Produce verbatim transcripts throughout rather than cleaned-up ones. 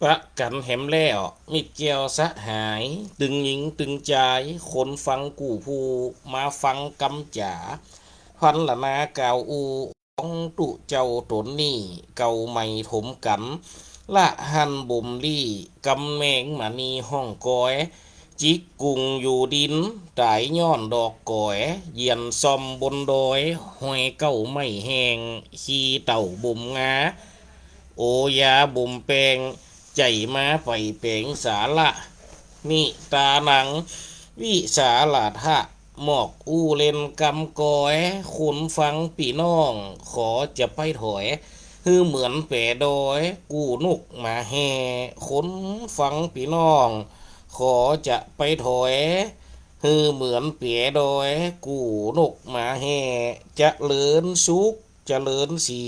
ปะกั๋นแหมแล้ว มิตรแก้วสหาย ตึงญิงตึงจาย คนฟังกู้ผู้ มาฟังกำจ๋า พรรณนากล่าวอู้ ของตุ๊เจ้าต๋นนี้ เก่าใหม่ถมกั๋น ละหั้นบ่มลี้ กำแหนงมณีห้องกอย จิกกุ่งอยู่ดิน ต๋ายย้อนดอกก๋อย เหยียนซ่อมบนดอย ห้อยเก๊าไม้แห้ง ขี้เถ้าบ่มงา โอยาบ่มแป้ง ใจ๋มาไปแป๋งสาระ นิตานัง วิสาละทะ หมอกอู้เล่นกำกอย คนฟังปี้น้อง ขอจะไปถอย หื้อเหมือนแป๋ดอย กู้นกหมาแห่ คนฟังปี้น้อง ขอจะไปถอย หื้อเหมือนแป๋ดอย กู้นกหมาแห่ เจริญสุข เจริญศรี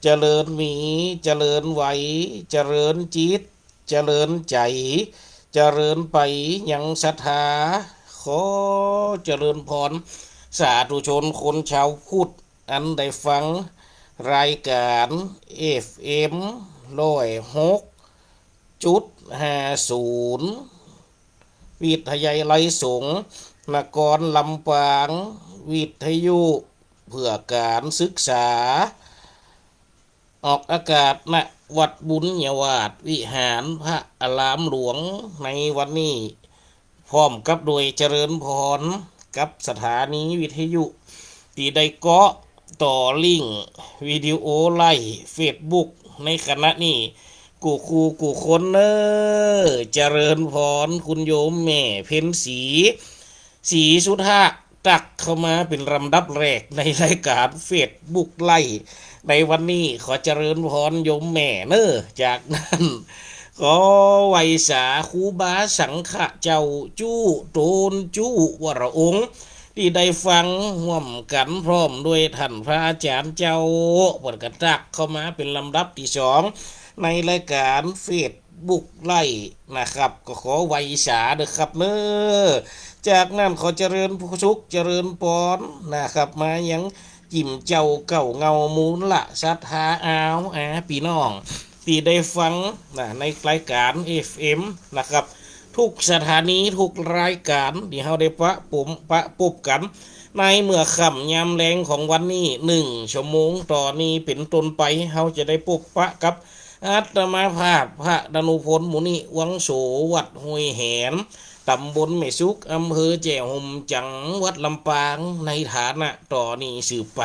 เจริญมี เจริญไหว เจริญจิต เจริญใจ๋ เจริญไปยังศรัทธา ขอเจริญพร สาธุชนคนชาวพุทธ อันได้ฟังรายก๋าน เอฟเอ็ม ร้อยหกจุดห้าศูนย์ วิทยาลัยสงฆ์นครลำปาง วิทยุเพื่อก๋านศึกษา ออกอากาศ ณ วัดบุญญาวาส วิหารพระอารามหลวง ในวันนี้ พร้อมกับโดยเจริญพร กับสถานีวิทยุ ตี้ได้เกาะต่อลิงก์วิดีโอไลฟ์เฟซบุ๊ก ในขณะนี้ กู้คู่กู้คนเน้อ เจริญพร คุณโยมแม่เพ็ญศรี ศรีสุทธะ ตักเข้ามาเป๋นลำดับแรกในรายก๋านเฟซบุ๊กไลฟ์ ในวันนี้ ขอเจริญพรโยมแม่เน้อ จากนั้น ขอไหว้สาครูบาสังฆะเจ้า จุ๊ตนจุ๊วรองค์ ตี้ได้ฟังฮ่วมกั๋นพร้อมด้วยต้านพระอาจ๋ารย์เจ้า เปิ้นก็ตักเข้ามาเป๋นลำดับตี้สอง ในรายก๋านเฟซ บุ๊กไลฟ์นะครับ ก็ขอไหว้สาเน้อครับเน้อ จากนั้นขอเจริญสุขเจริญปอนนะครับ มายังจิ๋มเจ้าเก๊าเหง้ามูลละศรัทธาอาวอาปี้น้อง ตี้ได้ฟังนะ ในรายก๋านเอฟเอ็มนะครับ กู้สถานีกู้รายก๋าน ตี้เฮาได้ปะปมปะปบกั๋น ในเมื่อค่ำยามแลงของวันนี้ หนึ่งชั่วโมงต่อนี้เป๋นต้นไป เฮาจะได้ปบปะกับ อาตมาภาพพระดานุพล มุนิวังโส วัดห้วยแหน ตำบลแม่สุก อำเภอแจ้ห่ม จังหวัดลำปาง ในฐานะต่อนี้สืบไป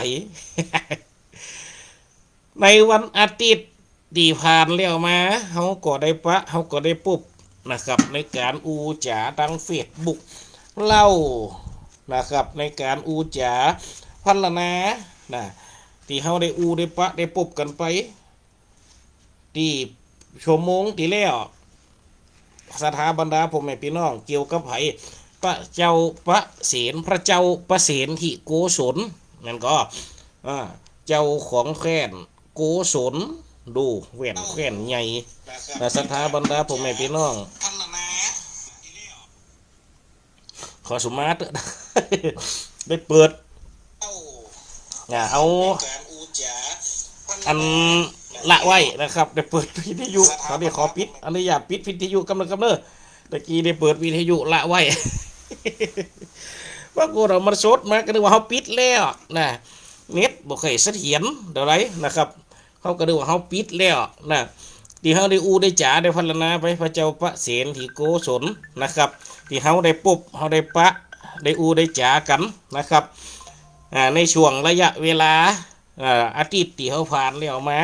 ในวันอาทิตย์ตี้ผ่านแล้วมา เฮาก็ได้ปะ เฮาก็ได้ปบนะครับ ในก๋านอู้จ๋าตางเฟซบุ๊กเล่านะครับ ในก๋านอู้จ๋าพรรณนานะ ตี้เฮาได้อู้ได้ปะได้ปบกั๋นไป ตี้ชั่วโมงตี้แล้ว ศรัทธาบรรดาพ่อแม่ปี้น้อง เกี่ยวกับไผ พระเจ้าประเสน พระเจ้าประเสนทิโกศล นั่นก็ อ่า เจ้าของแคว้นโกศล ดูแว่นแคว้นใหญ่นะ ศรัทธาบรรดาพ่อแม่ปี้น้อง ขอสุมาเต๊อะ ได้เปิด อ่า เอา อันละไว้นะครับ ได้เปิดวิทยุ ต๋อนนี้ขอปิด อนุญาตปิดวิทยุกำเนิดกำเนิด ตะกี้ได้เปิดวิทยุละไว้ ปรากฏว่ามันสดมา ก็นึกว่าเฮาปิดแล้วนะ เน็ตบ่ค่อยเสถียรเท่าใดนะครับ เฮาก็นึกว่าเฮาปิดแล้วนะ ตี้เฮาได้อู้ได้จ๋าได้พรรณนาไป พระเจ้าประเสนทิโกศลนะครับ ตี้เฮาได้ปบ เฮาได้ปะ ได้อู้ได้จ๋ากั๋นนะครับ อ่า ในช่วงระยะเวลา อ่า อาทิตย์ตี้เฮาผ่านแล้วมา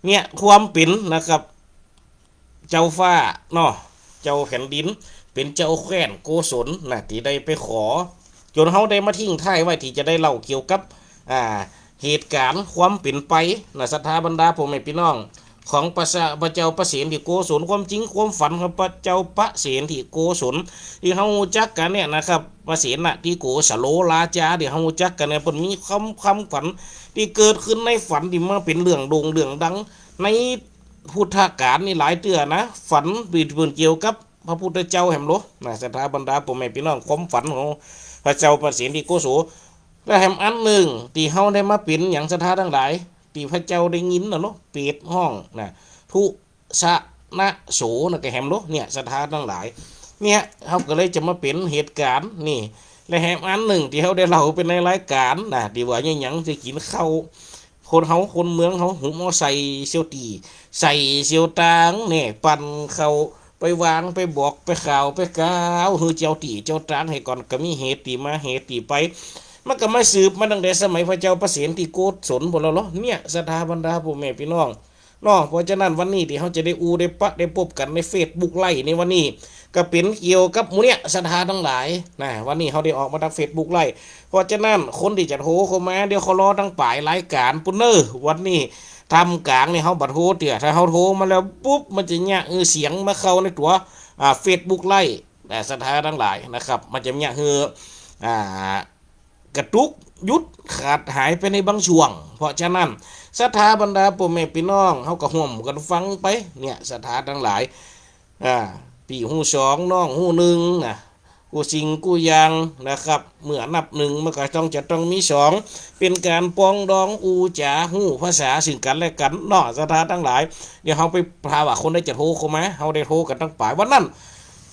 เนี่ย ความเป๋นนะครับ เจ้าฟ้าเนาะ เจ้าแผ่นดิน เป๋นเจ้าแคว้นโกศลนะ ตี้ได้ไปขอ จ๋นเฮาได้มาทิ้งท้ายไว้ ตี้จะได้เล่าเกี่ยวกับ อ่า เหตุก๋ารณ์ความเป๋นไปนะ ศรัทธาบรรดาพ่อแม่ปี้น้อง ของพระสะ พระเจ้าประเสนทิโกศล ความจริงความฝันของพระเจ้าประเสนทิโกศล ตี้เฮาฮู้จักกั๋นเนี่ยนะครับ ประเสนทิโกศโลราจา ตี้เฮาฮู้จักกั๋นเนี่ย เปิ้นมีความ ความฝันตี้เกิดขึ้นในฝัน ตี้มาเป๋นเรื่องโด่งเรื่องดัง ในพุทธกาลนี่หลายเตื้อนะ ฝันเปิ้นเกี่ยวกับพระพุทธเจ้าแหมโลนะ ศรัทธาบรรดาพ่อแม่ปี้น้อง ความฝันของพระเจ้าประเสนทิโกศล และแหมอันนึ่ง ตี้เฮาได้มาเป๋นหยังศรัทธาตังหลาย ตี้พระเจ้าได้ยินน่ะเนาะ เปรตฮ้องนะ ทุสะ ณโส นะ ก็แหมโล เนี่ย ศรัทธาตังหลาย เนี่ย เฮาก็เลยจะมาเป๋นเหตุก๋ารณ์นี่ และแหมอันนึ่งตี้เฮาได้เล่าไปในรายก๋านนะ ตี้ว่าเยียะหยังจะกิ๋นข้าว คนเฮาคนเมืองเฮา หุมเอาใส่เสี่ยวตี้ ใส่เสี่ยวตาง เนี่ย ปั่นข้าวไปวาง ไปบอก ไปข่าว ไปกล่าว หื้อเจ้าตี้เจ้าตาง แหมก่อนก็มีเหตุตี้มา เหตุตี้ไป มันก็มาสืบมาตั้งแต่สมัยพระเจ้าประเสนที่โกศลปู๊นแล้วเหรอ เนี่ย ศรัทธาบรรดาพ่อแม่พี่น้อง เนาะ เพราะฉะนั้นวันนี้ตี้เฮาจะได้อู้ได้ปะได้ปบกั๋นในเฟซบุ๊กไลฟ์ในวันนี้ ก็เป๋นเกี่ยวกับหมู่เนี่ย ศรัทธาตังหลาย นะ วันนี้เฮาได้ออกมาตางเฟซบุ๊กไลฟ์ เพราะฉะนั้นคนตี้จะโทรเข้ามา เดี๋ยวเขารอตางป๋ายรายก๋านปู๊นเน่อ วันนี้ ท่ามก๋างนี่เฮาบ่โทรเตื้อ ถ้าเฮาโทรมาแล้วปุ๊บ มันจะเยียะ เออ เสียงมาเข้าในตั๋ว อ่า เฟซบุ๊กไลฟ์ นะ ศรัทธาตังหลายนะครับ มันจะเยียะหื้อ อ่า กระตุก หยุด ขาดหายไปในบางช่วง เพราะฉะนั้น ศรัทธาบรรดาพ่อแม่พี่น้อง เฮาก็ฮ่วมกั๋นฟังไป เนี่ย ศรัทธาตังหลาย อ่า ปี้ฮู้สอง น้องฮู้นึ่งนะ กู้สิ่งกู้อย่างนะครับ เมื่อนับนึ่งมันก็ต้อง จะต้องมีสอง เป๋นก๋านปรองดองอู้จ๋า ฮู้ภาษาซึ่งกั๋นและกั๋นเนาะ ศรัทธาตังหลาย เดี๋ยวเฮาไป ถ้าว่าคนใดจะโทรเข้ามา เฮาได้โทรกั๋นตางป๋าย วันนั้น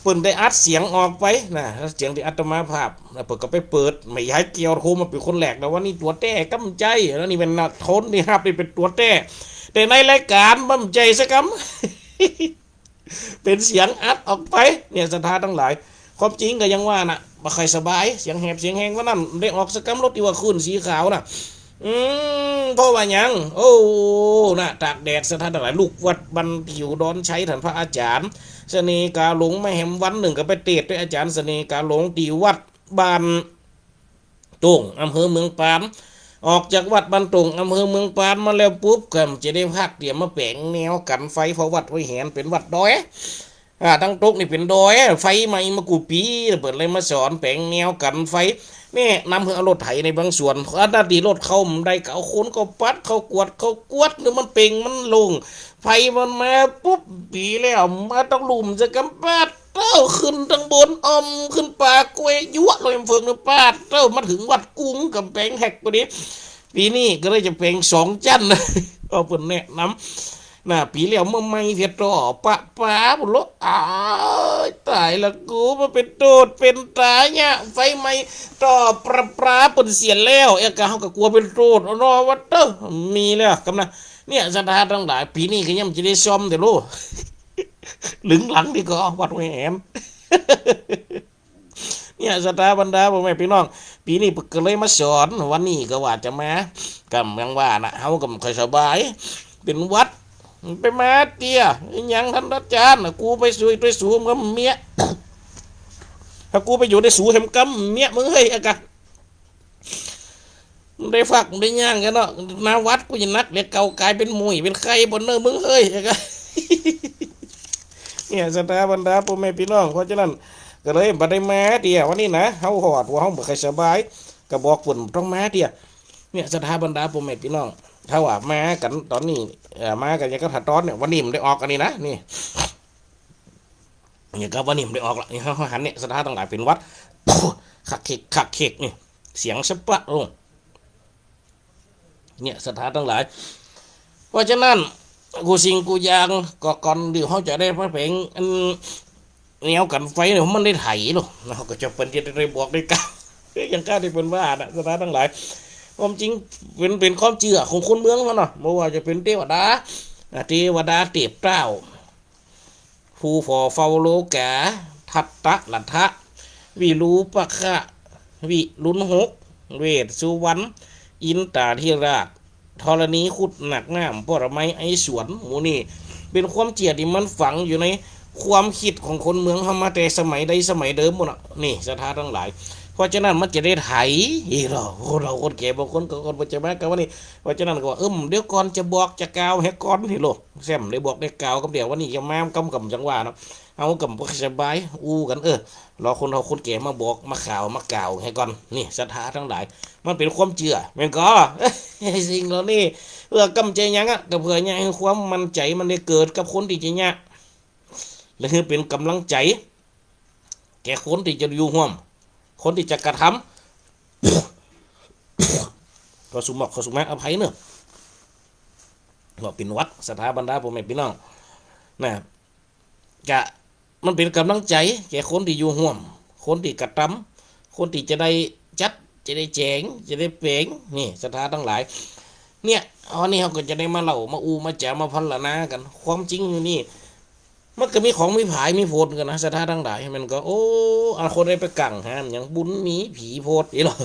เปิ้นได้อัดเสียงออกไปนะ เสียงตี้อาตมาภาพนะ เปิ้นก็ไปเปิด แม่ยายแก้วโทรมาเป๋นคนแรกนะ ว่านี่ตั๋วแต๊ก้ำใจ้ แล้วนี่เป๋นคนตี้ฮับนี่เป๋นตั๋วแต๊ แต่ในรายก๋านบ่ใจ้สักกำ เป๋นเสียงอัดออกไป เนี่ย ศรัทธาตังหลาย ความจริงก็ยังว่าน่ะ บ่ค่อยสบาย เสียงแหบเสียงแฮง วันนั้นได้ออกสักกำ รถตี้ว่าคลื่นสีขาวน่ะ อืม เพราะว่าหยัง โอ้ น่ะ ตากแดด ศรัทธาตังหลาย ลูกวัดบ้านตี้อยู่ดอนชัย ต้านพระอาจ๋ารย์เสน่ห์กาหลง มาแหมวันนึ่งก็ไปเตสน์ตวยอาจ๋ารย์เสน่ห์กาหลงตี้วัดบ้านโต่ง อำเภอเมืองปาน ออกจากวัดบ้านโต่ง อำเภอเมืองปานมาแล้วปุ๊บ ก็จะได้พักเตียมมาแป๋งแนวกั๋นไฟ เพราะวัดห้วยแหนเป๋นวัดดอย อ่า ตางตกนี่เป๋นดอย ไฟไหม้มากู้ปี๋ เปิ้นเลยมาสอนแป๋งแนวกั๋นไฟ แนะนำหื้อเอารถไถในบางส่วน อันนั้นตี้รถเข้าบ่ได้ก็เอาคนเข้าปัด เข้ากวด เข้ากวด นี่มันเป่งมันโล่ง ไฟมันมาปุ๊บ ปี๋แล้วมาต้องลุ่มสักกำ ปาดเต้า ขึ้นตางบน อ่อม ขึ้นป่ากล้วยยั้วเลย เฟืองนี่ ปาดเต้า มาเถิงวัดกุ้งก๋ำแปงแฮกพอดี ปี๋นี้ก็เลยจะแป๋งสองจั๊น เอาเปิ้นแนะนำ น่ะ ปี๋แล้วมาใหม่เสียต่อ ประปาปู๊นโล อ้าย ต๋ายละกู มาเป๋นโตษเป๋นต๋ายเนี่ย ไฟไหม้ต่อประปาเปิ้นเสียแล้ว เอ๊ะ กะเฮาก็กั๋วเป๋นโตษ เอาเนาะ ว่าเต๊อะ มีแล้วกำนะ เนี่ย ศรัทธาตังหลาย ปี๋นี้ก็ยังจะได้ซ่อมเต๊อะโล ลึงหลังดีกว่า วัดห้วยแหน เนี่ย ศรัทธาบรรดาพ่อแม่พี่น้อง ปี๋นี้ก็เลยมาสอน วันนี้ก็ว่าจะมา ก็ยังว่าน่ะ เฮาก็บ่ค่อยสบาย เป๋นหวัด ไปมาเตื้อ อิหยังต้านอาจ๋ารย์ กูไปสุยตวยสูมกับเมีย ถ้ากูไปอยู่ตวยสูแหมกำเมียมึงเฮ้ย อะกะ ได้ฟักได้ย่างกั๋นเนาะ มาวัดกูจะนัก เดี๋ยวเก่ากลายเป๋นหมุ่ยเป๋นไข้ปู๊นเน่อมึงเฮ้ย อะกะ เนี่ย ศรัทธาบรรดาพ่อแม่พี่น้อง เพราะฉะนั้น ก็เลยบ่ได้มาเตื้อ วันนี้นะ เฮาฮอดว่าเฮาบ่ค่อยสบาย ก็บอกเปิ้นต้องมาเตื้อ เนี่ย ศรัทธาบรรดาพ่อแม่พี่น้อง ถ้าว่ามากั๋นต๋อนนี้ เอ่อ มากั๋นอย่างกับถ้าต๋อนเนี่ย วันนี้มันได้ออกอันนี้นะ นี่ อย่างกับวันนี้มันได้ออกละ นี่ เฮาหันเนี่ย ศรัทธาตังหลายเป๋นหวัด คักเข็ก คักเข็ก นี่ เสียงสะปะลง เนี่ย ศรัทธาตังหลาย เพราะฉะนั้น กู้สิ่งกู้อย่าง ก็ก่อนเดี๋ยวเฮาจะได้มาแป๋ง อัน แนวกั๋นไฟเนี่ย มันได้ไถเนาะ เฮาก็จะเปิ้นจะได้บอกได้กล่าว อย่างก้าตี้เปิ้นว่าน่ะ ศรัทธาตังหลาย ความจริงเป๋น เป๋นความเจื้อของคนเมืองเฮาเนาะ บ่ว่าจะเป๋นเตวดา อ่า เตวดาเตพเต้า ผู้ผ่อเฝ้าโลกา ทัตตะรัฐะ วิรูปะคะ วิรุณหก เวสสุวรรณ อินตาธิราช ธรณีคุด หนักน้ำ ปรมัย ไอสวน หมู่นี้ เป๋นความเจื้อตี้มันฝังอยู่ในความกึ๊ดของคนเมืองเฮามาแต่สมัยใดสมัยเดิมปู๊นน่ะ นี่ ศรัทธาตังหลาย เพราะฉะนั้นมันจะได้ไถ เฮ้ย เฮา คนเฒ่าคนแก่บางคนก็ คนบ่จะมากั๋นวันนี้ เพราะฉะนั้นก็ว่า เอิ่ม เดี๋ยวก่อนจะบอกจะกล่าวแหก่อน เฮ้ยโล แซมได้บอกได้กล่าวกำเดียว วันนี้จะมากำกำจังหวะเนาะ เฮาก็บ่สบาย อู้กั๋น เออ รอคนเฒ่าคนแก่มาบอก มาข่าว มากล่าวแหก่อน นี่ ศรัทธาตังหลาย มันเป๋นความเจื้อ แม่นก่อ สิ่งเหล่านี้ เปื้อกำใจ๋หยังอะ ก็เปื้อเยียะหื้อความมั่นใจ๋มันได้เกิดกับคนตี้จะเยียะ และหื้อเป๋นก๋ำลังใจ๋ แก่คนตี้จะอยู่ฮ่วม คนตี้จะกระทำ ขอสุหมอก ขอสุมาอภัยเนาะ ว่าเป๋นหวัด ศรัทธาบรรดาพ่อแม่พี่น้อง นะ กะ มันเป๋นก๋ำลังใจ๋แก่คนตี้อยู่ฮ่วม คนตี้กระตำ คนตี้จะได้จัด จะได้แจ๋ง จะได้แป๋ง นี่ศรัทธาตังหลาย เนี่ย อันนี้เฮาก็จะได้มาเล่า มาอู้ มาจ๋า มาพรรณนากั๋น ความจริงอยู่นี่ มันก็มีของมีผาย มีโผดกั๋นนะ ศรัทธาตังหลาย มันก็ โอ้ อันคนได้ไปกั๋งหา หยังบุญมีผีโผด อีหลอ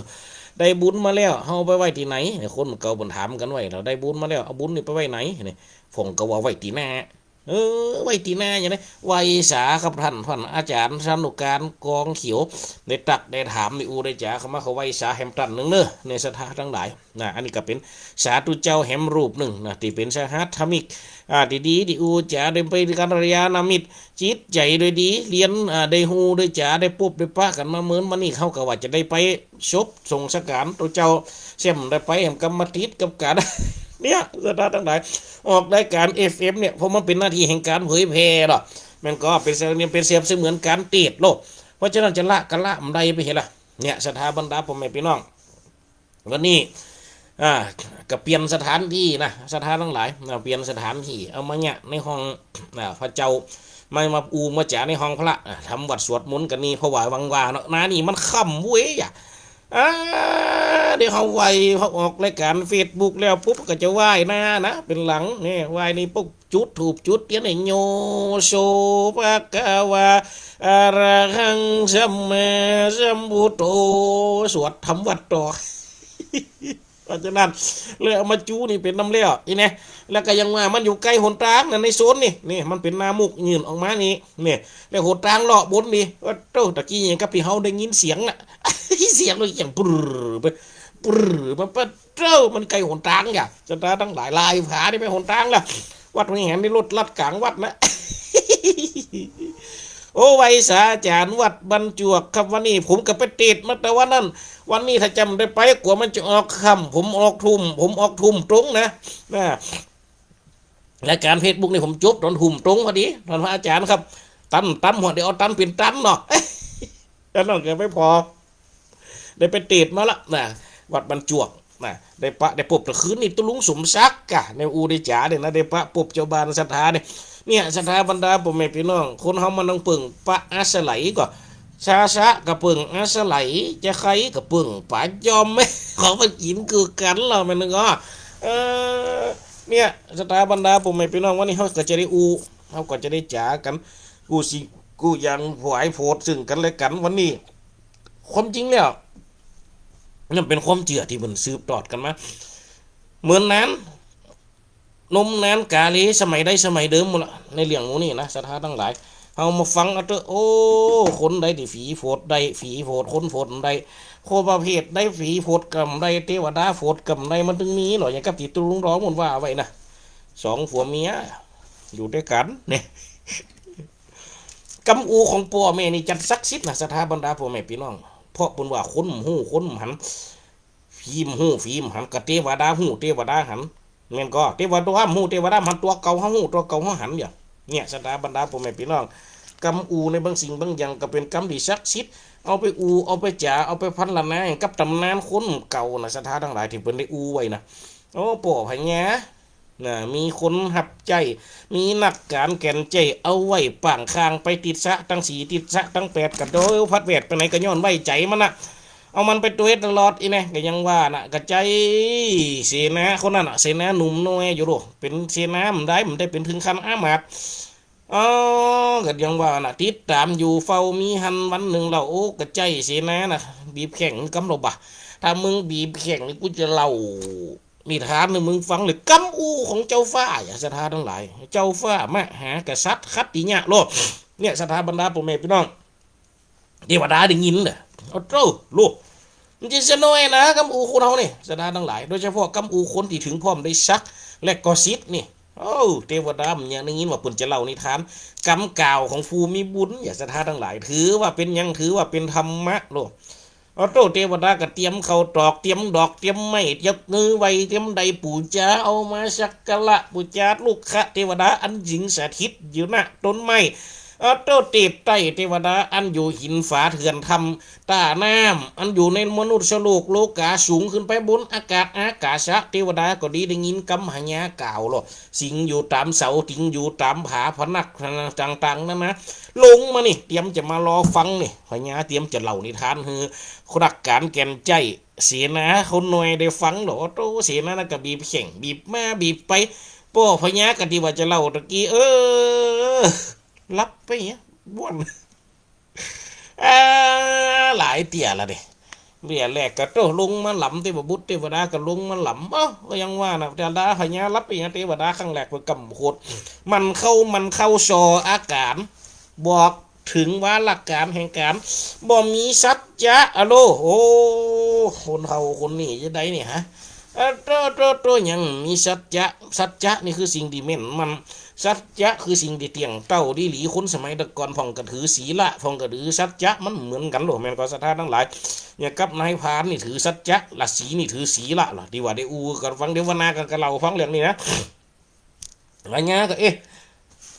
ได้บุญมาแล้ว เฮาเอาไปไว้ตี้ไหน เนี่ย คนเก่าเปิ้นถามกั๋นไว้ แล้วได้บุญมาแล้ว เอาบุญนี่ไปไว้ไหน เนี่ย พ่องก็ว่าไว้ตี้หน้า เออ ไว้ตี้หน้าอย่างนี้ ไหว้สาครับต้าน ต้านอาจ๋ารย์สานุกาญกองเขียว ได้ตักได้ถาม ได้อู้ได้จ๋าเข้ามา ขอไหว้สาแหมต้านนึ่งเน่อ ในศรัทธาตังหลาย นะ อันนี้ก็เป๋นสาธุเจ้าแหมรูปนึ่งนะ ตี้เป๋นสหัตถมิตร อ่า ตี้ดี ตี้อู้จ๋า ได้เป๋นกัลยาณมิตร จิตใจ๋โดยดี เรียน อ่า ได้ฮู้ได้จ๋า ได้ปบได้ปะกั๋นมาเมินมานี่ เฮาก็ว่าจะได้ไป ศพส่งสังขารโตเจ้า แซมได้ไปแหมกำมาติดกับก๋าน เนี่ย ศรัทธาตังหลาย ออกรายก๋าน เอฟเอ็ม เนี่ย เพราะมันเป๋นหน้าตี้แห่งก๋านเผยแผ่เนาะ มันก็เป๋นเสมือน เป๋นเสมือนก๋านเตสน์โลก เพราะฉะนั้นจะละก็ละบ่ได้ไปหั้นล่ะ เนี่ย ศรัทธาบรรดาป้อแม่ปี้น้อง วันนี้ อ่า ก็เปลี่ยนสถานตี้นะ ศรัทธาตังหลาย อ่า เปลี่ยนสถานตี้ เอามาเนี่ยในห้อง อ่า พระเจ้า มา มาอู้มาจ๋าในห้องพระ อ่า ทำวัตรสวดมนต์กั๋นนี่ เพราะว่าหวังว่าเนาะ นานี่มันค่ำเว้ยอะ อ่า เดี๋ยวเฮาไหว้ เฮาออกรายก๋านเฟซบุ๊กแล้วปุ๊บ ก็จะไหว้หน้านะ เป๋นหลัง เนี่ย ไหว้นี่ปุ๊บ จุดธูปจุดเตียนให้โย โส ภะคะวา อะระหัง สัมมาสัมพุทโธ สวดทำวัตรต่อ เพราะฉะนั้น เลยเอามาจู้นี่เป๋นนำแล้ว อีแน่ แล้วก็ยังว่ามันอยู่ใก้หนตางนะ ในโซนนี่ นี่ มันเป๋นหน้ามุกยื่นออกมานี่ นี่ แล้วหนตางเลาะบนนี่ โอ้โธ่ ตะกี้ยังกับตี้เฮาได้ยินเสียงน่ะ เสียงมันอย่างปรึ๊ดไป ปรึ๊ด มันปะโธ่ มันใก้หนตางอย่า ศรัทธาตังหลาย ลายผานี่ไปหนตางล่ะ วัดห้วยแหนนี่รถลัดก๋างวัดนะ โอ้ ไหว้สาอาจ๋ารย์วัดบรรจวกครับ วันนี้ผมก็ไปเตสน์มาแต่วันนั้น วันนี้ถ้าจำได้ไป กั๋วมันจะออกค่ำ ผมออกทุ่ม ผมออกทุ่มตรงนะ นะ รายก๋านเฟซบุ๊กนี่ผมจบต๋อนทุ่มตรงพอดี ต้านพระอาจ๋ารย์ครับ ตัน ตันหัว เดี๋ยวเอาตันเป๋นตันเนาะ อันนั้นก็ไม่พอ ได้ไปเตสน์มาละนะ วัดบรรจวกนะ ได้ปะ ได้ปบตะคืนนี่ตุ๊ลุงสมศักดิ์กะ ในอู้ได้จ๋าเนี่ยนะ ได้ปะปบเจ้าบ้านศรัทธาเนี่ย เนี่ย ศรัทธาบรรดาป้อแม่ปี้น้อง คนเฮามันต้องเปิ่งปะอาศัยก่อ สาสะก็เปิ่งอาศัย จะใค่ก็เปิ่งปะจอม ของมันกิ๋นคือกั๋นเล่า แม่นก็ เออ เนี่ย ศรัทธาบรรดาป้อแม่ปี้น้อง วันนี้เฮาก็จะได้อู้ เฮาก็จะได้จ๋ากั๋น กู้สิ่งกู้อย่างถวายโผดซึ่งกั๋นและกั๋น วันนี้ ความจริงแล้ว นั่นเป๋นความเจื้อตี้มันสืบตอดกั๋นมา เหมือนนั้น นมนานกาเล สมัยใดสมัยเดิมหมดละ ในเรื่องหมู่นี้นะ ศรัทธาตังหลาย เฮามาฟังเอาเต๊อะ โอ้ คนใดตี้ผีโผดได้ ผีโผด คนโผดได้ คนประเภทใดผีโผดก็บ่ได้ เตวดาโผดก็บ่ได้ มันตึงมีเหรอ อย่างกับตี้ตุ๊ลุงร้องมันว่าไว้นะ สองผัวเมีย อยู่ตวยกั๋นเนี่ย กำอู้ของป้อแม่นี่จัดศักดิ์สิทธิ์นะ ศรัทธาบรรดาป้อแม่ปี้น้อง เพราะเปิ้นว่าคนบ่ฮู้ คนบ่หัน ผีบ่ฮู้ ผีบ่หัน ก็เตวดาฮู้ เตวดาหัน แม่นก่อ เตวดาบ่ฮู้ เตวดาบ่หัน ตั๋วเก่าเฮาฮู้ ตั๋วเก่าเฮาหัน เดี๋ยว เนี่ย ศรัทธาบรรดาป้อแม่ปี้น้อง กำอู้ในบางสิ่งบางอย่างก็เป๋นกำตี้ศักดิ์สิทธิ์ เอาไปอู้ เอาไปจ๋า เอาไปพรรณนากับต๋ำนานคนเก่านะ ศรัทธาตังหลายตี้เปิ้นได้อู้ไว้นะ โอ้ ป้อพญา นะ มีคนฮับใจ๊ มีนักก๋านแก่นใจ๊ เอาไว้ป้างข้างไปติดสะตังสี่ติดสะตังแปด กะโดยพัดแวดไปไหนก็ย้อนไว้ใจ๋มันนะ เอามันไปตวยตลอด อีแน่ ก็ยังว่านะ กะใจ๊เสนาคนนั้นน่ะ เสนาหนุ่มน้อยอยู่โล เป๋นเสนาบ่ได้ บ่ได้เป๋นเถิงขั้นอามาตย์ อ๋อ ก็ยังว่านะ ติดต๋ามอยู่เฝ้ามีหั้น วันนึ่งเล่า โอ้ กะใจ๊เสนานะ บีบแข้งกำลาบ่ะ ถ้ามึงบีบแข้งนี่กูจะเล่า นิทานหื้อมึงฟังเลย กำอู้ของเจ้าฟ้า อย่าศรัทธาตังหลาย เจ้าฟ้ามหากษัตริย์ขัตติยะโลก เนี่ย ศรัทธาบรรดาป้อแม่ปี้น้อง เตวดาได้ยินน่ะ โอ้โธ่ โลก มันจะสะน้อยนะ กำอู้คนเฮานี่ ศรัทธาตังหลาย โดยเฉพาะกำอู้คนตี้เถิงพร้อมได้ศักดิ์ และก็สิทธิ์นี่ โอ้ เตวดามันยังได้ยินว่าเปิ้นจะเล่านิทาน กำกล่าวของผู้มีบุญ อย่าศรัทธาตังหลาย ถือว่าเป๋นหยัง ถือว่าเป๋นธรรมะโลก โอ้โธ่ เตวดาก็เตรียมข้าวตอก เตรียมดอก เตรียมไม้ ยกมือไหว้ เตรียมไดปู๋จา เอามาสักการะปู๋จา ลูกขะเตวดาอันสิงสถิตอยู่ณต้นไม้ อาโต้ เทพไต้เทวดา อันอยู่หินฝาเถื่อนถ้ำต้าน้ำ อันอยู่ในมนุษย์โลกโลกา สูงขึ้นไปบนอากาศอากาศะ เทวดาก็ดีได้ยินกำพญากล่าวลอ สิงอยู่ต๋ามเสา สิงอยู่ต๋ามผาพนักต่างๆ นั้นนะ ลงมานี่ เตรียมจะมารอฟังนี่ พญาเตรียมจะเล่านิทานหื้อนักก๋านแก่นใจ๊ เสนาคนหน่อยได้ฟังลอ โต้ เสนานั้นก็บีบแข้ง บีบมา บีบไป ป้อพญาก็ตี้ว่าจะเล่าตะกี้ เออ หลับไปเหีย บ้วน อ่า หลายเตื้อละเด้ เตื้อแรกก็โต้ ลงมาหลำ เทพบุตรเทวดาก็ลงมาหลำ เอ้า ก็ยังว่านะ เทวดา พญาหลับไปเหีย เทวดาครั้งแรกเปิ้นกำโขด มันเข้า มันเข้าส่ออาก๋าน บอกเถิงวาระก๋านแห่งก๋าน บ่มีสัจจะอะโล โอ้ คนเฒ่าคนนี้จะใดนี่ฮะ เออ โต้ โต้ โต้ หยังมีสัจจะ สัจจะนี่คือสิ่งตี้แม่นมั่น สัจจะคือสิ่งตี้เตี้ยงเต้าดีหลี คนสมัยแต่ก่อนพ่องก็ถือศีละ พ่องก็ถือสัจจะ มันเหมือนกั๋นโล แม่นก่อศรัทธาตังหลาย อย่างกับนายพรานนี่ถือสัจจะ ฤๅษีนี่ถือศีละลอ ตี้ว่าได้อู้กั๋นฟัง เดี๋ยววันหน้าก็ ก็เล่าฟังเรื่องนี้นะ พญาก็ เอ๊ะ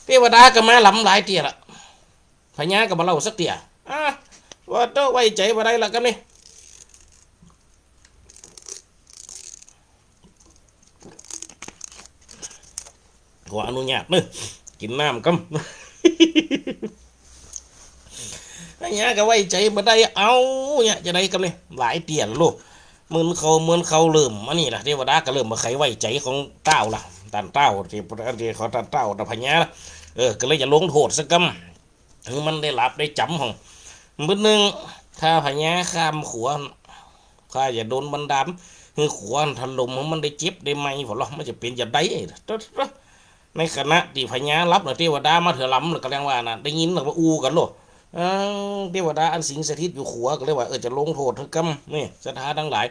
เทวดาก็มาหลำหลายเตื้อละ พญาก็บ่เล่าสักเตื้อ อ่ะ ว่าโต้ ไว้ใจ๋บ่ได้ละกำนี้ ขออนุญาตเนาะ กิ๋นน้ำก่อน พญาก็ไว้ใจ๋บ่ได้ เอ้า เนี่ย จะใดกำนี้ หลายเตื้อโล เหมือนเขา เหมือนเขาเริ่มอันนี้ละ เทวดาก็เริ่มบ่ใค่ไว้ใจ๋ของเต้าละ ต้านเต้า ตี้ ตี้ของต้านเต้า ต้านพญาละ เออ ก็เลยจะลงโต้ษสักกำ หื้อมันได้หลาบได้จ๋ำห้อง มื้อนึ่ง ถ้าพญาข้ามขัว ข้าจะดลบันดาล หื้อขัวถล่ม หื้อมันได้เจ็บได้ไหม้ บ่ลอ มันจะเป๋นจะใด ในขณะตี้พญาหลับน่ะ เทวดามาเถือลำ แล้วก็เรียกว่าน่ะ ได้ยินแล้วก็อู้กั๋นโล เออ เทวดาอันสิงสถิตอยู่ขัว ก็เลยว่า เออ จะลงโต้ษหื้อกำ นี่ ศรัทธาตังหลาย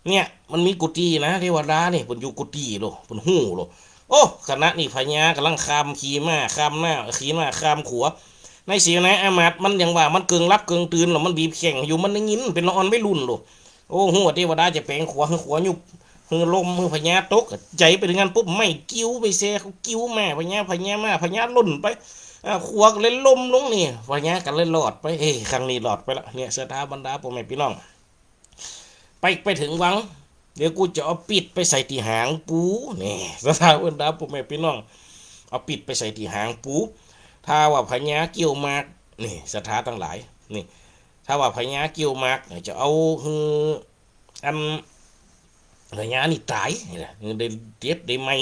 เนี่ย มันมีกุฏินะ เทวดานี่ เปิ้นอยู่กุฏิโล เปิ้นฮู้โล โอ้ ขณะนี้พญาก่ำลังข้ามขี่ม้า ข้ามหน้า ขี่ม้าข้ามขัว ในเสนาอามาตย์มันยังว่ามันเกิ่งหลับเกิ่งตื่นลอ มันบีบแข้งอยู่ มันได้ยิน เป๋นละอ่อนวัยรุ่นโล โอ้ ฮู้ว่าเทวดาจะแป๋งขัว หื้อขัวยุบ หื้อล้ม หื้อพญาตก ใจ๋ไปเถิงหั้นปุ๊บ ไม้กิ้วไปแซ่เขา กิ้วม้าพญา พญาม้า พญาล่นไป อ่า ขัวก็เลยล้มลงนี่ พญาก็เลยรอดไป เอ้ย ครั้งนี้รอดไปละ เนี่ย ศรัทธาบรรดาป้อแม่ปี้น้อง ไป ไปเถิงวัง เดี๋ยวกูจะเอาปิ๊ดไปใส่ตี้หางปู นี่ ศรัทธาบรรดาป้อแม่ปี้น้อง เอาปิ๊ดไปใส่ตี้หางปู ถ้าว่าพญาเกี้ยวหมาก นี่ ศรัทธาตังหลาย นี่ ถ้าว่าพญาเกี้ยวหมาก จะเอาหื้อ อัน พญานี่ต๋าย นี่แหละ ได้เจ็บได้ไหม้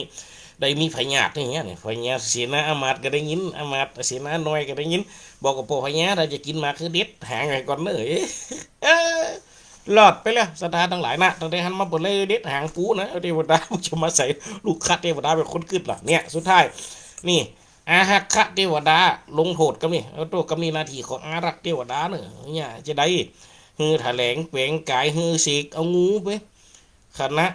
ได้มีพยาธิอย่างเงี้ย นี่ พญาเสนาอามาตย์ก็ได้ยิน อามาตย์เสนาน้อยก็ได้ยิน บอกกับป้อพญา ถ้าจะกิ๋นหมากหื้อเด็ดหางไว้ก่อนเน่อ เอ้ย รอดไปแล้ว ศรัทธาตังหลายนะ ตั้งแต่หั้นมาบ่ได้เด็ดหางปูนะ เทวดาจะมาใส่ลูกฆะเทวดาเป๋นคนกึ๊ดล่ะ เนี่ย สุดท้าย นี่ อารักขะเทวดาลงโต้ษกำนี้ เอาโต้ กำนี้หน้าตี้ของอารักขะเทวดาเน่อ เนี่ย จะใด หื้อถะแหลงแป๋งก๋าย หื้อเสกเอางูไป ขณะ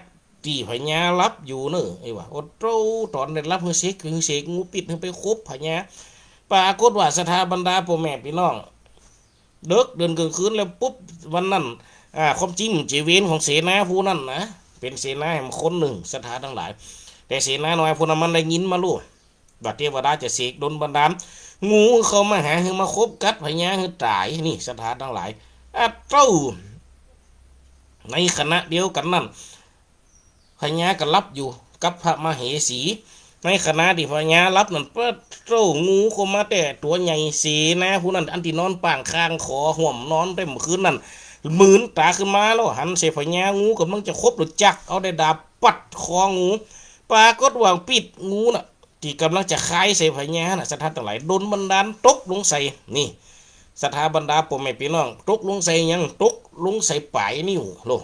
ตี้พญาหลับอยู่เน่อ ไอ้ว่า โอ้โต้ ต๋อนได้หลับ หื้อเสก หื้อเสกงูปิ๊ด หื้อไปขบพญา ปรากฏว่า ศรัทธาบรรดาป้อแม่ปี้น้อง เดิ็กเดินเกิ่งคืนแล้วปุ๊บ วันนั้น อ่า ความจริงเป๋นเวรของเสนาผู้นั้นนะ เป๋นเสนาแหมคนนึ่ง ศรัทธาตังหลาย แต่เสนาน้อยผู้นั้นมันได้ยินมาโลด ว่าเทวดาจะเสกดลบันดาล งูเข้ามาหา หื้อมาขบกัดพญาหื้อต๋าย นี่ ศรัทธาตังหลาย อะเต้า ในขณะเดียวกั๋นนั้น พญาก็หลับอยู่กับพระมเหสี ในขณะตี้พญาหลับนั้น ปะโต้ งูเข้ามาแต๊ตั๋วใหญ่ เสนาผู้นั้น อันตี้นอนป้างข้างขอห้วมนอนแต๊เมื่อคืนนั้น มืนต๋าขึ้นมาแล้ว หันใส่พญา งูก่ำลังจะขบ แล้วจักเอาได้ดาบปัดคองู ปรากฏว่าปิ๊ดงูน่ะ ตี้ก่ำลังจะคายใส่พญาน่ะ ศรัทธาตังหลาย ดลบันดาลตกลงใส่ นี่ ศรัทธาบรรดาป้อแม่ปี้น้อง ตกลงใส่หยัง ตกลงใส่ป๋ายนิ้วโลด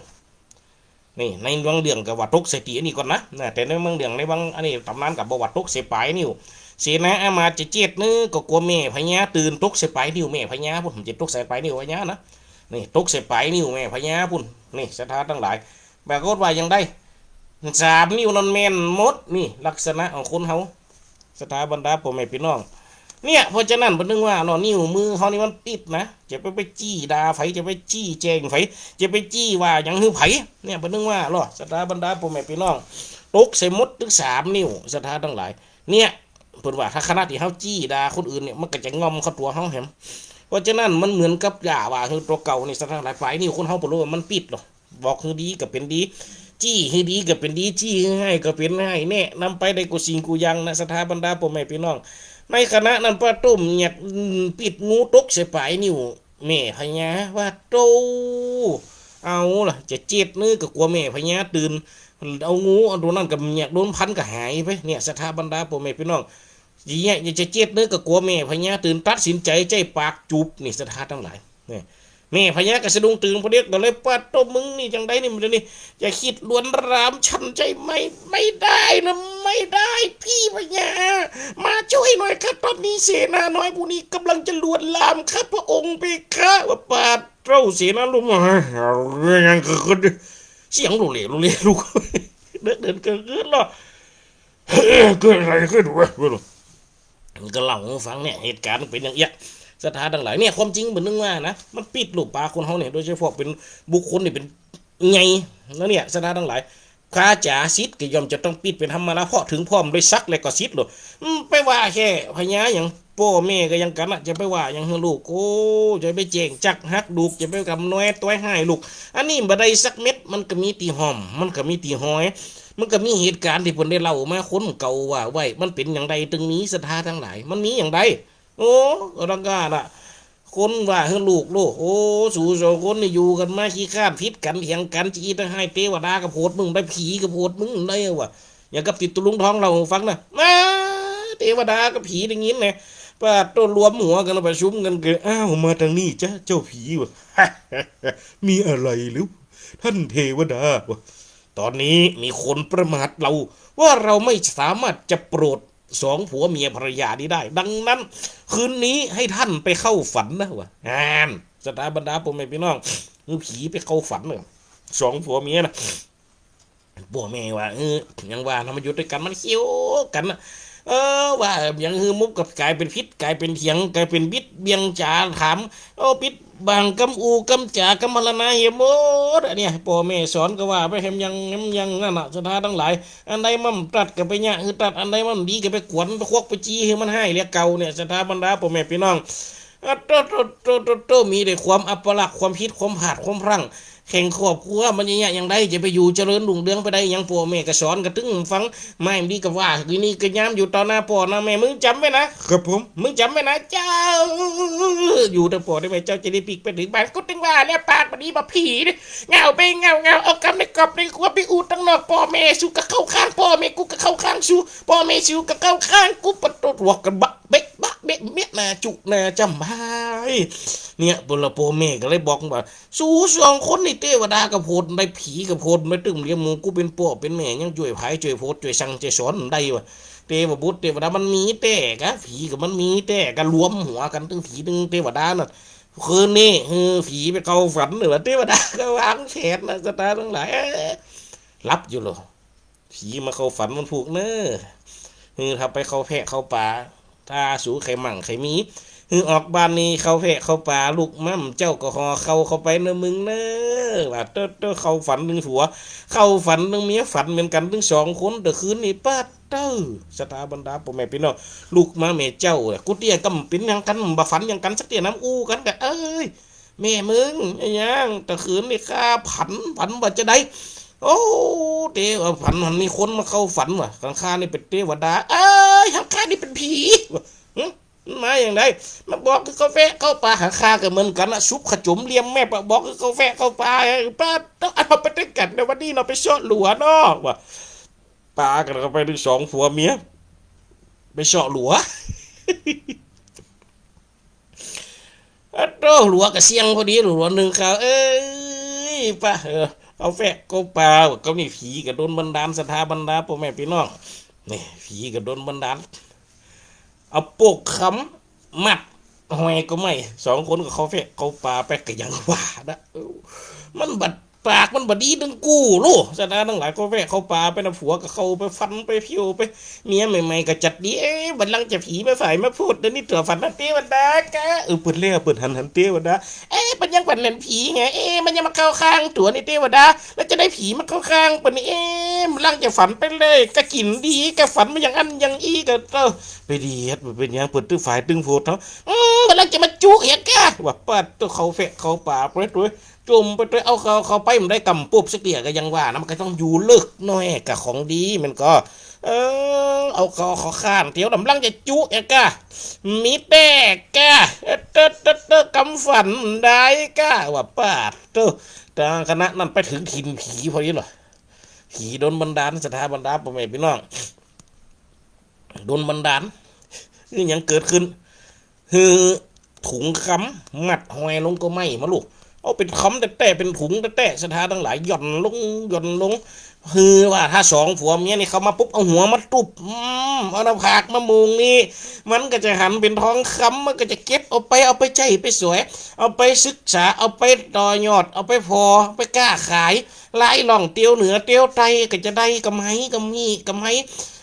นี่ ในบางเรื่องก็ว่าตกใส่ตี้อันนี้ก่อนนะ นะ แต่ในบางเรื่อง ในบางอันนี้ต๋ำนานก็บอกว่าตกใส่ป๋ายนิ้ว เสนาอามาตย์จะเจ๊ดเน่อ ก็กั๋วแม่พญาตื่น ตกใส่ป๋ายนิ้วแม่พญาปุ้น จะตกใส่ป๋ายนิ้วพญานะ นี่ ตกใส่ป๋ายนิ้วแม่พญาปุ้น นี่ ศรัทธาตังหลาย ปรากฏว่ายังได้ สามนิ้วนั้นแม่นหมด นี่ ลักษณะของคนเฮา ศรัทธาบรรดาป้อแม่ปี้น้อง เนี่ย เพราะฉะนั้นเปิ้นจึงว่าเนาะ นิ้วมือเฮานี่มันติดนะ จะไป ไปจี้ด่าใผ จะไปจี้แจ้งใผ จะไปจี้ว่าหยังหื้อใผ เนี่ย เปิ้นจึงว่าเนาะ ศรัทธาบรรดาป้อแม่ปี้น้อง ตกใส่หมดตึงสามนิ้ว ศรัทธาตังหลาย เนี่ย ปิ้นว่า ถ้าขณะตี้เฮาจี้ด่าคนอื่นเนี่ย มันก็จะง่อมเข้าตั๋วเฮาแหม เพราะฉะนั้นมันเหมือนกับอย่าว่าหื้อตั๋วเก่านี่ ศรัทธาตังหลาย ป๋ายนิ้วคนเฮาบ่ฮู้ว่ามันปิดหรอก บอกหื้อดีก็เป๋นดี จี้หื้อดีก็เป๋นดี จี้หื้อฮ้ายก็เป๋นฮ้าย แนะนำไปได้กู้สิ่งกู้อย่างนะ ศรัทธาบรรดาป้อแม่ปี้น้อง ในขณะนั้นป้าตุ้มอยาก อืม ปิดงูตกใส่ป๋ายนิ้ว แม่พญาว่าโต้ เอาล่ะ จะเจ็ดมื้อก็กั๋วแม่พญาตื่น เอางูอันโตนั้นก็อยากโดนพันก็หายไป เนี่ย ศรัทธาบรรดาป้อแม่ปี้น้อง อย่างเงี้ย อยากจะเจ็ดมื้อก็กั๋วแม่พญาตื่น ตัดสินใจ๋ใจ๊ปากจูบ นี่ ศรัทธาตังหลาย เนี่ย แม่พญาก็สะดุ้งตื่นพอดี ก็เลย ปาดโต้ มึงนี่จั่งใดนี่ มันจะนี่ จะคิดลวนลามฉันใช่ไหม ไม่ได้นะ ไม่ได้ พี่พญา มาช่วยหน่อยครับ ตอนนี้เสนาน้อยผู้นี้กำลังจะลวนลามครับ พระองค์เพคะ ว่าปาดโต้ เสนาลูกมา เสียงโลเลโลเลลูก เดิน เดินเกินเกินหรอ เกิดอะไรขึ้นวะ มันก็เล่าหื้อฟังเนี่ย เหตุก๋ารณ์มันเป๋นอย่างเอี้ย ศรัทธาตังหลาย เนี่ย ความจริงเปิ้นนึ่งว่านะ มันปิดลูกป๋าคนเฮาเนี่ย โดยเฉพาะเป๋นบุคคลนี่เป๋นใหญ่นะเนี่ย ศรัทธาตังหลาย วาจ๋าสิทธิ์ก็ย่อมจะต้องปิดเป๋นธรรมดา เพราะเถิงพร้อมด้วยศักดิ์และก็สิทธิ์โลด อืม ไปว่าแค่พญาหยัง ป้อแม่ก็ยังกั๋นนะ จะไปว่าหยังหื้อลูก โอ้ จะไปแจ้งจักหักลูก จะไปกำน้อยต้อยฮ้ายลูก อันนี้บ่ได้สักเม็ด มันก็มีตี้ฮ่อม มันก็มีตี้ฮอย มันก็มีเหตุก๋ารณ์ตี้เปิ้นได้เล่ามา คนเก่าว่าไว้ มันเป๋นอย่างใดตึงมี ศรัทธาตังหลาย มันมีอย่างใด โอ้ ก็ต้องกล้าน่ะ คนว่าหื้อลูกโลด โอ้ สูสองคนนี่อยู่กั๋นมาขี้คร้าน ผิดกั๋นเถียงกั๋น จะอี้จะฮ้าย เตวดาก็โผดมึงได้ ผีก็โผดมึงได้วะ อย่างกับตี้ตุ๊ลุงทองเล่าหื้อฟังนะ มา เตวดากับผีได้ยินไง ปาดโต้ รวมหัวกั๋น ประชุมกั๋น ก็ อ้าว มาตางนี้จ้ะเจ้าผีวะ มีอะไรหรือ ท่านเทวดาวะ ตอนนี้มีคนประมาทเรา ว่าเราไม่สามารถจะโปรดสองผัวเมียภรรยานี้ได้ ดังนั้น คืนนี้ให้ท่านไปเข้าฝันนะวะ อ่าน ศรัทธาบรรดาป้อแม่ปี้น้อง หื้อผีไปเข้าฝันน่ะ สองผัวเมียนะ ป้อแม่ว่า เออ ยังว่านะ มาอยู่ตวยกั๋นมันเคี้ยวกั๋นนะ เออ ว่ายังหื้อมุกกับก๋ายเป๋นผิด ก๋ายเป๋นเถียง ก๋ายเป๋นบิดเบียงจ๋าถาม โอ้ ปิดบังกำอู้กำจ๋ากำพรรณนาเหียหมด อันเนี้ย ป้อแม่สอนก็ว่าไปแหมยัง แหมยังนั่นน่ะ ศรัทธาตังหลาย อันใดมันตัดก็ไปเยียะหื้อตัด อันใดมันดีก็ไปขวนไปควักไปจี้หื้อมันฮ้ายเหลือเก่าเนี่ย ศรัทธาบรรดาป้อแม่ปี้น้อง อะ โต้ โต้ โต้ โต้ โต้ มีแต่ความอัปลักษณ์ ความผิด ความพลาด ความพลั้ง แห่งครอบครัว มันจะเยียะอย่างใด จะไปอยู่เจริญรุ่งเรืองไปได้หยัง ป้อแม่ก็สอนก็ตึงฟัง ไม่ดีก็ว่า ทีนี้ก็ยามอยู่ต่อหน้าป้อหน้าแม่ มึงจ๋ำไว้นะ ครับผม มึงจ๋ำไว้นะเจ้า อยู่ต่อป้อต่อแม่ เจ้าจะได้ปิ๊กไปเถิงบ้าน กูตึงว่าแล้ว ปากบ่ดีบ่ผีนี่ เหง้าไปเหง้าเหง้า เอากำในกอบในครัวไปอู้ตังนอก ป้อแม่สูก็เข้าข้างป้อแม่ กูก็เข้าข้างสู ป้อแม่สูก็เข้าข้างกู ปะโต้ หัวกั๋นบะเบ๊ะบะเบ๊ะเมี้ย หน้าจุหน้าจ้ำไห้ เนี่ย ป้อละป้อแม่ก็เลยบอกว่า สูสองคนนี่เตวดาก็โผดได้ ผีก็โผดได้ ตึงเลี้ยงหมู่ กูเป๋นป้อเป๋นแม่ ยังจ้วยผายจ้วยโผดจ้วยสั่งจ้วยสอนได้วะ เตวบุตรเตวดามันมีแต๊กะ ผีก็มันมีแต๊กะ รวมหัวกั๋นตึงผีตึงเตวดาน่ะ คืนนี้หื้อผีไปเข้าฝัน หรือว่าเตวดาก็วางแผนนะ ศรัทธาตังหลาย เอ๊ะ หลับอยู่เหรอ ผีมาเข้าฝันวันพูกเน้อ หื้อถ้าไปเข้าแพะเข้าป่า ถ้าสูใค่มั่งใค่มี หื้อออกบ้านนี้เข้าแพะเข้าป่า ลูกม้ำเจ้าก็ห่อข้าวเข้าไปเน้อมึงเน้อ ว่าโต๊ะๆ เข้าฝันตึงผัว เข้าฝันตึงเมีย ฝันเหมือนกั๋นตึงสองคน แต่คืนนี้ปาดเต๊อะ ศรัทธาบรรดาป้อแม่ปี้น้อง ลูกม้าแม่เจ้า กูเตี้ยก็บ่เป๋นหยังกั๋น บ่ฝันหยังกั๋นสักเตี้ย นำอู้กั๋นก็ เอ้ย แม่มึง อะหยัง แต่คืนนี้ข้าฝัน ฝันว่าจะใด โอ้ เต๋ ฝันหันมีคนมาเข้าฝันว่ะ หันข้านี่เป๋นเตวดา เอ้ย หันข้านี่เป๋นผีว่ะ หึ มันมาอย่างใด มาบอกหื้อเข้าแพะเข้าป่า หันข้าก็เหมือนกั๋นนะ สุบขะจมเหลี่ยมแม่ปะ บอกหื้อเข้าแพะเข้าป่า เอ้ย ปาดเต๊อะ เอาไปตึงกั๋น เดี๋ยววันนี้เฮาไปเซาะหลัวเนาะ ว่า ปากั๋นเข้าไปตึงสองผัวเมีย ไปเซาะหลัว อะโต้ หลัวก็เสี้ยงพอดี หลัวนึ่งข้าว เอ้ย ปะ เออ เข้าแพะเข้าป่า ก็มีผีก็โดนบันดาล ศรัทธาบรรดาป้อแม่ปี้น้อง นี่ ผีก็โดนบันดาล เอาปกคำมัดห้อยก็ไม่ สองคนก็เข้าแพะเข้าป่าไป ก็ยังว่านะ เออ มันบัด ปากมันบ่ดีตึงกูโล ศรัทธาตังหลาย เข้าแพะเข้าป่าไปนะ ผัวก็เข้าไปฟันไปเผี้ยวไป เมียใหม่ๆ ก็จัดดี เอ๊ะ บัดหลังจะผีมาใส่มาพูด เดี๋ยวนี้ตั๋วฝันหันเตวดากะ เออ เปิ้นแล เปิ้นหัน หันเตวดา เอ๊ะ มันยังฝันเห็นผีไง เอ๊ะ มันยังมาเข้าข้างตั๋วนี่เตวดา แล้วจะได้ผีมาเข้าข้างปะนี่ เอ๊ะ มันลังจะฝันไปเลย กะกิ๋นดี กะฝันมาอย่างอั้นอย่างอี้กะ เออ ไปเดียด มันเป๋นหยัง เปิ้นตึงฝายตึงโผดเนาะ อืม มันลังจะมาจุเหียกะ ว่าปาดโต้ เข้าแฟะเข้าป๋าไปตวย จมไปตวย เอาเข้า เข้าไปบ่ได้กำปุบสักเตื้อ กะยังว่านะ มันกะต้องอยู่ลึกหน้อย กะของดีมันกะ เออ เอาเข้า เข้าข้างเตียว กำลังจะจุเหียกะ มีแต๊กะ เออ เต๊อะ เต๊อะ เต๊อะ กำฝันได้กะ ว่าปาดโต้ ตางขณะนั้นไปเถิงถิ่นผีพอดีเหรอ ผีโดนบันดาล ศรัทธาบรรดาป้อแม่ปี้น้อง โดนบันดาล นี่หยังเกิดขึ้น หื้อถุงคำมัดห้อยลงก้อไม้มาลูก เอาเป๋นคำแต๊ๆ เป๋นถุงแต๊ๆ ศรัทธาตังหลาย หย่อนลง หย่อนลง หื้อว่าถ้าสองผัวเมียนี่เข้ามาปุ๊บ เอาหัวมาตุ๊บ อืม เอาหน้าผากมามุงนี่ มันกะจะหันเป๋นทองคำ มันกะจะเก็บเอาไป เอาไปใจ๊ไปสอย เอาไปศึกษา เอาไปต่อยอด เอาไปผ่อ เอาไปก้าขาย ลายล่องเตียวเหนือเตียวใต้ กะจะได้กำไร กำมี กำไร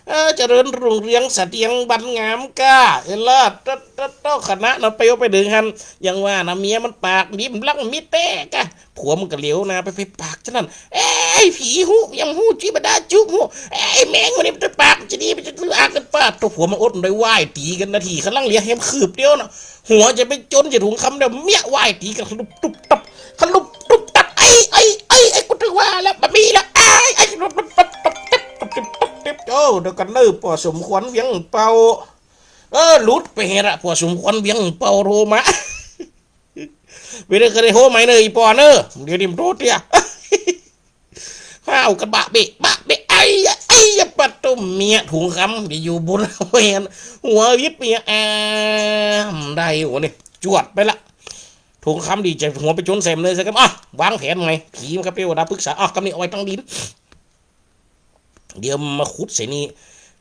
เออ เจริญรุ่งเรือง เสถียรบันงามกะ เออ เลิศ เต๊อะ เต๊อะ เต๊อะ ขณะนั้นไป ไปเถิงหั้น ยังว่านะ เมียมันปากดี มันลังมีแต๊กะ ผัวมันกะเหลียวหน้าไป ไปปากจะนั่น เอ้ย ผีฮู้ ยังฮู้ จิบดาจุบฮู้ เอ้ย แมงวันนี้มันจะปากจะดี มันจะปากกันปาดโต้ ผัวมันอดบ่ได้ ว่ายตี๋กั๋นนาที กำลังเหลือแหมคืบเดียวนะ หัวจะไปจนจะถุงคำแล้ว เมียว่ายตี๋กั๋น ขลุบตุ๊บตับ ขลุบตุ๊บตับ ไอ้ ไอ้ ไอ้ ไอ้ กูตึงว่าแล้ว บ่มีแล้ว ไอ้ ไอ้ ตุ๊บตุ๊บตับ ตุ๊บตุ๊บตับ ตุ๊บตุ๊บตับ ตุ๊บ โอ้ เดี๋ยวก่อนเน่อ ป้อสมควรเวียงเป่า เออ หลุดไปเหียละ ป้อสมควรเวียงเป่าโทรมา บ่ได้ กะได้โทรใหม่เน่อ อี่ป้อเน่อ เดี๋ยวนี้มันโทรเตี้ย ห้าวกั๋นบะเบะ บะเบะ ไอ้ยะ ไอ้ยะ ปาดโต้ เมียถุงคำ ดีอยู่บุญ หัววิบเมีย อ่า ได้ โอ้ นี่ จวดไปละ ถุงคำดีใจ๋ หัวไปจนแสมเลยซะกำ อ่ะ วางแผนใหม่ ผีมันกับเตวดาปรึกษา อ่ะ กำนี้เอาไว้ตังดิน เดี๋ยวมันมาขุดใส่นี่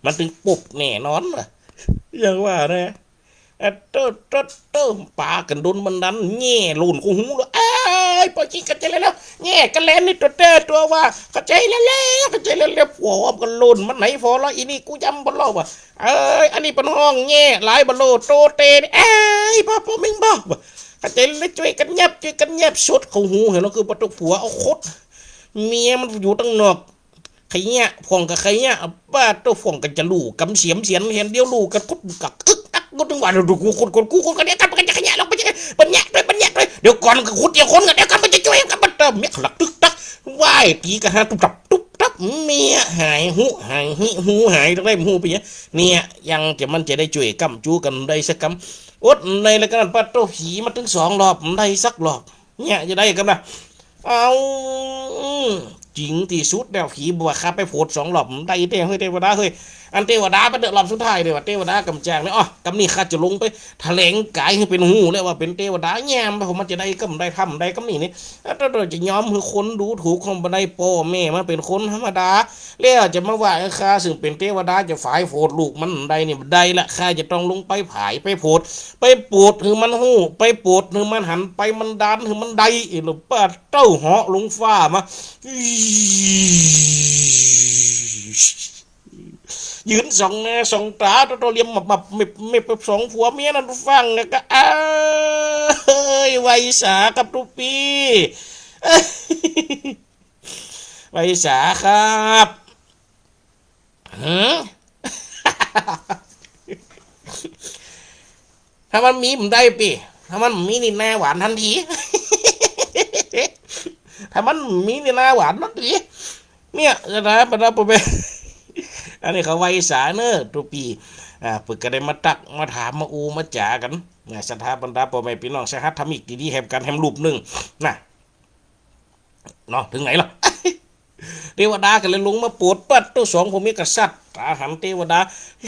มันตึงปุบแน่นอนว่ะ ยังว่านะ เออ โต้ โต้ โต้ ปากั๋นโดนบันดาล แง่โล่นกู้หูเลย เอ้ย ป้อจิ๊ก เข้าใจ๋แล้ว แง่กั๋นแล้วนี่ ตั๋วเต๊อะตั๋วว่า เข้าใจ๋แล้วแล้ว เข้าใจ๋แล้วแล้ว ผัวกั๋นโล่น มันไหนพอละ อี่นี่กูย้ำบ่ลอว่ะ เอ้ย อันนี้เปิ้นฮ้องแง่ หลายบ่ลอ โตเตนี่ เอ้ย ป้อ ป้อเม้งป้อ เข้าใจ๋แล้ว จ้วยกั๋นยับ จ้วยกั๋นยับ สดเข้าหู หันแล้วคือปาดโต้ ผัวเอาขด เมียมันอยู่ตังนอก ขยี้ พ่องกะขยี้ ปาดโต้ พ่องกะจะลู่กำเสียมเสียน หันเดียวลู่กะกุดกักอึกอัก กูตึงว่า ดูกูขุด กูขุด กูขุด กะเดี๋ยวก่อน มันจะขยี้ แล้วมันจะ มันแยะตวย มันแยะตวย เดี๋ยวก่อนกะขุด เดี๋ยวคนกะ เดี๋ยวก่อนมันจะจ้วย กะมันเติม เมียขลักตึกตัก ว่ายตี๋กั๋นหาตุ๊บตับ ตุ๊บตับ เมียหาย ฮู้หาย ฮู้หาย ตังใดบ่ฮู้ไปเนี่ย เนี่ย ยังจะมันจะได้จ้วยกำจูกั๋นได้สักกำ อดได้แล้วกะนั่น ปาดโต้ ผีมาตึงสองรอบ บ่ได้สักรอบ เนี่ยจะได้กำนะ เอา อืม จริงตี้สุดแล้ว ผีบ่ว่าข้าไปโผดสองรอบ บ่ได้แต๊เฮ้ย เตวดาเฮ้ย อันเตวดาไปเต๊อะรอบสุดท้ายเด้อว่ะ เตวดากำจางเนี่ย อ๋อ กำนี้ข้าจะลงไปแถลงก๋ายหื้อเปิ้นฮู้แล้วว่าเป๋นเตวดา แหม ผมมันจะได้กำได้ทำได้กำนี้นี่ อาตมาจะยอมหื้อคนดูถูกของบ่ได้ ป้อแม่มันเป๋นคนธรรมดา แล้วจะมาว่าข้าซึ่งเป๋นเตวดาจะฝายโผดลูกมันได้นี่ บ่ได้ละ ข้าจะต้องลงไปผาย ไปโผด ไปโผดหื้อมันฮู้ ไปโผดหื้อมันหัน ไปบันดาลหื้อมันได้ เอ้ย แล้วปาดโต้ เหาะลงฟ้ามา ยืนส่องหน้าส่องต๋า โต้ โต้ เหลี่ยมมับมับเม็บเม็บ สองผัวเมียนั้นฟังแล้วกะ เอ้ย ไหว้สาครับตุ๊ปี้ ไหว้สาครับ หือ ถ้ามันมีบ่ได้ปี้ ถ้ามันมีนี่หน้าหวานตันที ถ้ามันมีนี่หน้าหวานตันที เนี่ย ศรัทธาบรรดาป้อแม่ อันนี้เขาไหว้สาเน่อตุ๊ปี้ อ่า เปิ้นกะได้มาตักมาถามมาอู้มาจ๋ากั๋น นะ ศรัทธาบรรดาป้อแม่ปี้น้อง สหัสธรรมิกตี้ดีแหมกั๋นแหมรูปนึ่ง นะ เนาะ เถิงไหนล่ะ เตวดากะเลยลงมาโผด ปาดโต้ สองผัวเมียกะสัตว์ ต๋าหันเตวดา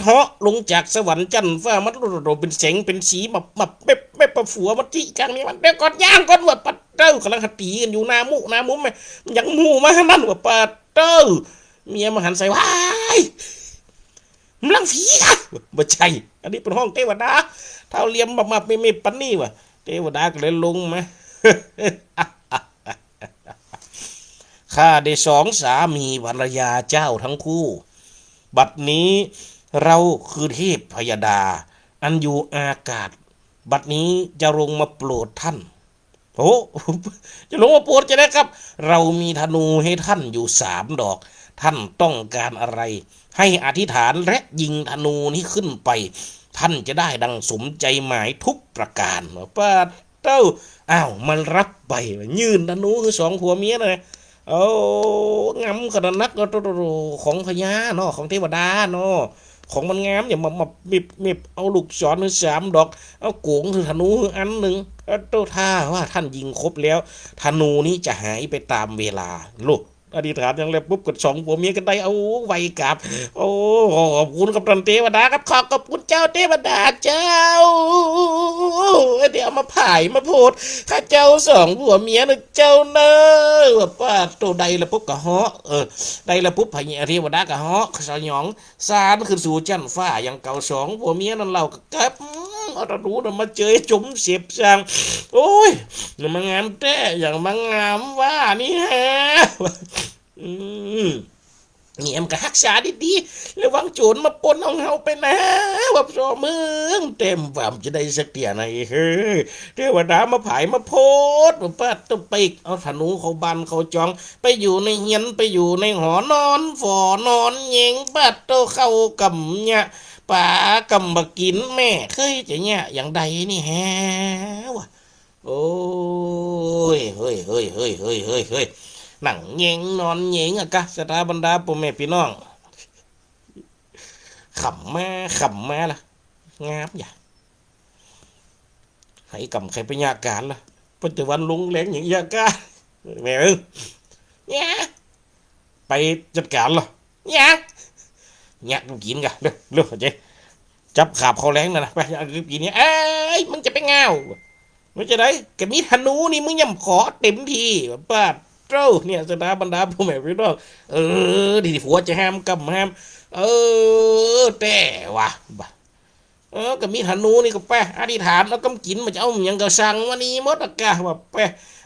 เหาะลงจากสวรรค์จั๊นฟ้า มันโดดๆ เป๋นแสงเป๋นสี มับมับเม็บเม็บ ปาดผัวมันตี้กลางนี่ มัน เดี๋ยวก่อน ย่างก่อนว่ะ ปาดโต้ กำลังหาตี๋กั๋นอยู่หน้ามุหน้ามุม ยังมู่มาหันนั่นว่ะ ปาดโต้ เมียมาหันใส่ ว้าย มันลังผีกะ บ่ใจ้ อันนี้เปิ้นฮ้องเตวดา เท้าเหลี่ยมมับมับเม็บเม็บปานนี้ว่ะ เตวดากะเลยลงมา ข้าได้สองสามีภรรยาเจ้าทั้งคู่ บัดนี้เราคือเทพพยดา อันอยู่อากาศ บัดนี้จะลงมาโปรดท่าน โอ้ จะลงมาโปรดจะได้ครับ เรามีธนูให้ท่านอยู่สามดอก ท่านต้องการอะไร ให้อธิษฐานและยิงธนูนี้ขึ้นไป ท่านจะได้ดังสมใจหมายทุกประการ ปาดเต้า อ้าว มันรับไป ยื่นธนูหื้อสองผัวเมียนะ โอ้ งามขนาดนัก โอ้โต ของพญาเนาะ ของเทวดาเนาะ ของมันงาม อย่ามา มามิบ มิบ เอาลูกศรหื้อสามดอก เอาโก๋งหื้อธนูหื้ออันนึ่ง โอ้โต ถ้าว่าท่านยิงครบแล้ว ธนูนี้จะหายไปตามเวลา ลูก อธิษฐานอย่างแล้วปุ๊บ ก็สองผัวเมียก็ได้เอาไหว้กราบ โอ้ ขอบคุณครับท่านเทวดาครับ ขอขอบคุณเจ้าเทวดาเจ้า เดี๋ยวเอามาผายมาโพดข้าเจ้าสองผัวเมียนะเจ้าเนอะ ว่าปาดโต ได้แล้วปุ๊บก็เหาะ เออ ได้แล้วปุ๊บ พญาเทวดาก็เหาะสยอง สานขึ้นสู่จั๊นฟ้าอย่างเก่า สองผัวเมียนั้นเล่าก็กลับ อืม เอาธนูนั้นมาเจยจมเสบสร้าง โอ้ย อย่างมางามแต๊ อย่างมางามว่านี่ฮะ อืม นี่แอมก็ฮักษาดีๆ ระวังโจ๋รมาปล้นเอาเฮาไปนะ ว่าสองเมืองเต็ม ว่ามันจะได้สักเตื้อนะ เฮ้ย เทวดามาผายมาโพด มาปาดตะปิก เอาธนูเข้าบ้านเข้าจอง ไปอยู่ในเฮือน ไปอยู่ในหอนอน ฝ่อนอนเยง ปาดโต เข้ากำเยียะ ป๋ากำบ่กิ๋น แม่เกยจะเยียะอย่างใดนี่แฮะ ว่า โอ้ย เฮ้ย เฮ้ย นั่งเยงนอนเยงอะกะ ศรัทธาบรรดาป้อแม่ปี้น้อง ค่ำมา ค่ำมาละ งามอย่า ไหกำใค่ไปยากก๋านละ ปัจจุบันลงแฮงอย่างยากก๋าน แม่เอ้ย เนี่ย ไปจัดก๋านละ เนี่ย เนี่ย กิ๋นกะ เร็ว เร็ว เจ๊ จับขาบข้าวแลงนั่นนะ ไป เอากิ๋นเนี่ย เอ้ย มึงจะไปง่าว มันจะได้ ก็มีธนูนี่ มึงยังขอเต็มที่ ปาดโต้ เนี่ย ศรัทธาบรรดาป้อแม่ปี้น้อง เออ ดีๆ ผัวจะห้ามกำห้าม เออ แต๊วะ บ่ะ เออ ก็มีธนูนี่ก็ไป อธิษฐาน เอากำกิ๋นมาจะเอาหยังก็สั่งมานี่หมดอะกะ ว่าไป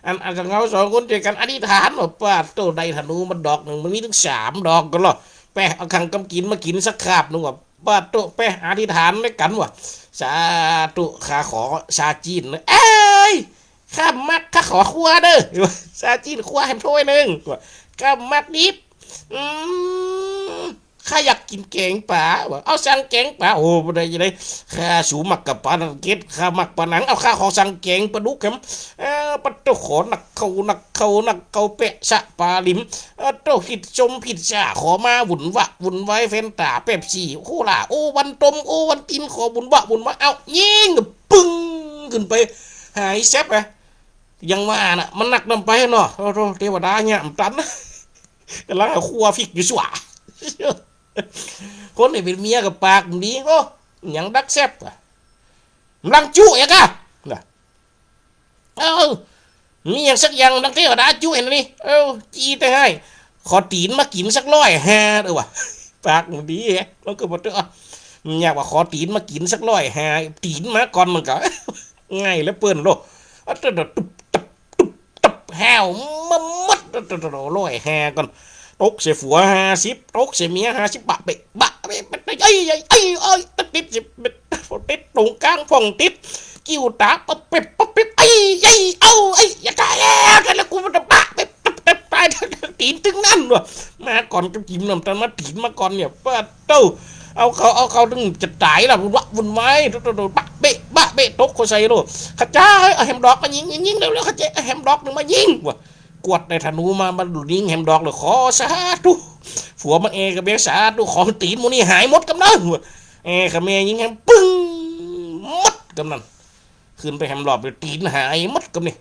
อัน อันกับเฮาสองคนจ้วยกั๋นอธิษฐาน ว่าปาดโต้ ได้ธนูมาดอกนึ่ง มันมีตึงสามดอกกั๋นลอ ไป เอาขังกำกิ๋นมากิ๋นสักคาบนึ่ง ว่าปาดโต้ ไป อธิษฐานด้วยกั๋น ว่า สาธุ ข้าขอซาจีนนะ เอ้ย ข้ามัก ข้าขอคั่วเน่อ ซาจีนคั่วแหมถ้วยนึ่ง ว่า ข้ามักดิบ อืม ข้าอยากกิ๋นแก๋งป๋า ว่า เอาสั่งแก๋งป๋า โอ้ บ่ได้จะได้ ข้าสูมักกะป๋านังเก็ด ข้ามักป๋าหนัง เอา ข้าขอสั่งแก๋งป๋าดุกแหม เออ ปาดโต้ ขอนักเข้า นักเข้า นักเข้าเปะสะป๋าหลิม เออ โต้ ผิดส้มผิดซ่า ขอมาวุ่นวะ วุ่นวาย แฟนต้า เป๊ปซี่ โคลา โอวัลติน ต้ม โอวัลติน ขอวุ่นวะ วุ่นวะ เอา ยิง ปึ้ง ขึ้นไป หายแซบไป ยังว่าน่ะ มันนักนำไปเนาะ โอ้โธ่ เทวดาเนี่ย บ่ตัน ก๋ำลังเอาคั่วพริกอยู่ซั่ว คนไหนเป๋นเมียก็ปากบ่ดี โอ้ หยังดักแซบอะ ก๋ำลังจุ๊อย่างกะ น่ะ เอ้า มีหยังสักอย่างดังเทวดาจุ๊หั้นนี่ เอ้า จี้แต่ไห้ ขอตี๋นมากิ๋นสักร้อยห้าเด้อวะ ปากบ่ดีแฮะ มันก็บ่เตื้อ มันอยากว่าขอตี๋นมากิ๋นสักร้อยห้า ตี๋นมาก่อนมันก็ ง่ายเหลือเปิ้นโลด อะ ตึ๊บ ตุ๊บ ตับ ตุ๊บ ตับ ห้าวมาหมด โอ้โธ่ ร้อยห้าก่อน ตกใส่ผัวห้าสิบ ตกใส่เมียห้าสิบ บะเบะ บะเบะ เอ้ย เอ้ย เอ้ย เอ้ย ติด ติดตรงกลางพ่องติด กิ้วต๋า ปะเป๊บ ปะเป๊บ เอ้ย เอ้ย เอา เอ้ย อย่าต๋าย เอ้ย แล้วกูมันจะบะเป๊บ เป๊บ เป๊บ ต๋าย ตี๋นตึงนั่นวะ มาก่อนก็กิ๋นนำ ตันมาตี๋นมาก่อนเนี่ย ปาดโต้ เอาเข้า เอาเข้าตึงจะต๋ายละ วุ่นวะ วุ่นวาย โธ่ โธ่ โธ่ บะเบะ บะเบะ ตกเข้าใส่โลด ขะจาย เอาแหมดอกมายิง ยิง ยิงเร็วๆ ขะจาย เอาแหมดอกนึ่งมายิงวะ กวดได้ธนูมา มายิงแหมดอกเลย ขอสาธุ ผัวมันแอ่กับเมีย สาธุ ขอตี๋นหมู่นี้หายหมดกำเนิดวะ แอ่กับเมียยิงแหม ปึ้ง หมดกำนั้น ขึ้นไปแหมรอบเลย ตี๋นหายหมดกำนี่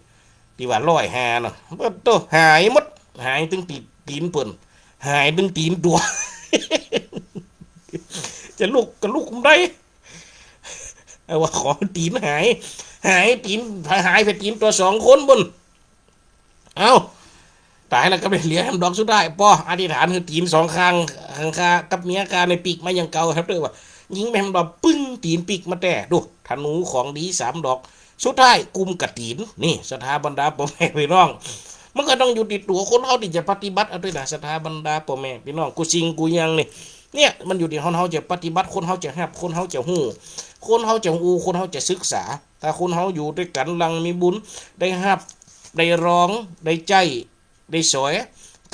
ตี้ว่าร้อยห้าน่ะ ปาดโต้ หายหมด หายตึงตี๋น ตี๋นเปิ้น หายตึงตี๋นตั๋ว จะลุกก็ลุกบ่ได้ เอาว่าขอตี๋นหาย หายตี๋น หายไปตี๋นตั๋วสองคนปุ้น เอ้า ต๋ายแล้วก็ไปเหลือแหมดอกสุดท้าย ปออธิษฐานหื้อตี๋นสองข้าง ข้างข้ากับเมียข้าในปีกมาอย่างเก่าครับเด้อว่า ยิงแหมดอกปึ้ง ตี๋นปีกมาแต๊ ดู ธนูของดีสามดอก สุดท้ายกุมกับตี๋น นี่ ศรัทธาบรรดาป้อแม่ปี้น้อง มันก็ต้องอยู่ตี้ตั๋วคนเฮาตี้จะปฏิบัติเอาตวยนะ ศรัทธาบรรดาป้อแม่ปี้น้อง กู้สิ่งกู้อย่างนี่ เนี่ย มันอยู่ตี้คนเฮาจะปฏิบัติ คนเฮาจะฮับ คนเฮาจะฮู้ คนเฮาจะฮู้ คนเฮาจะศึกษา ถ้าคนเฮาอยู่ตวยกั๋นหลังมีบุญ ได้ฮับ ได้ลอง ได้ใจ๊ ได้สวย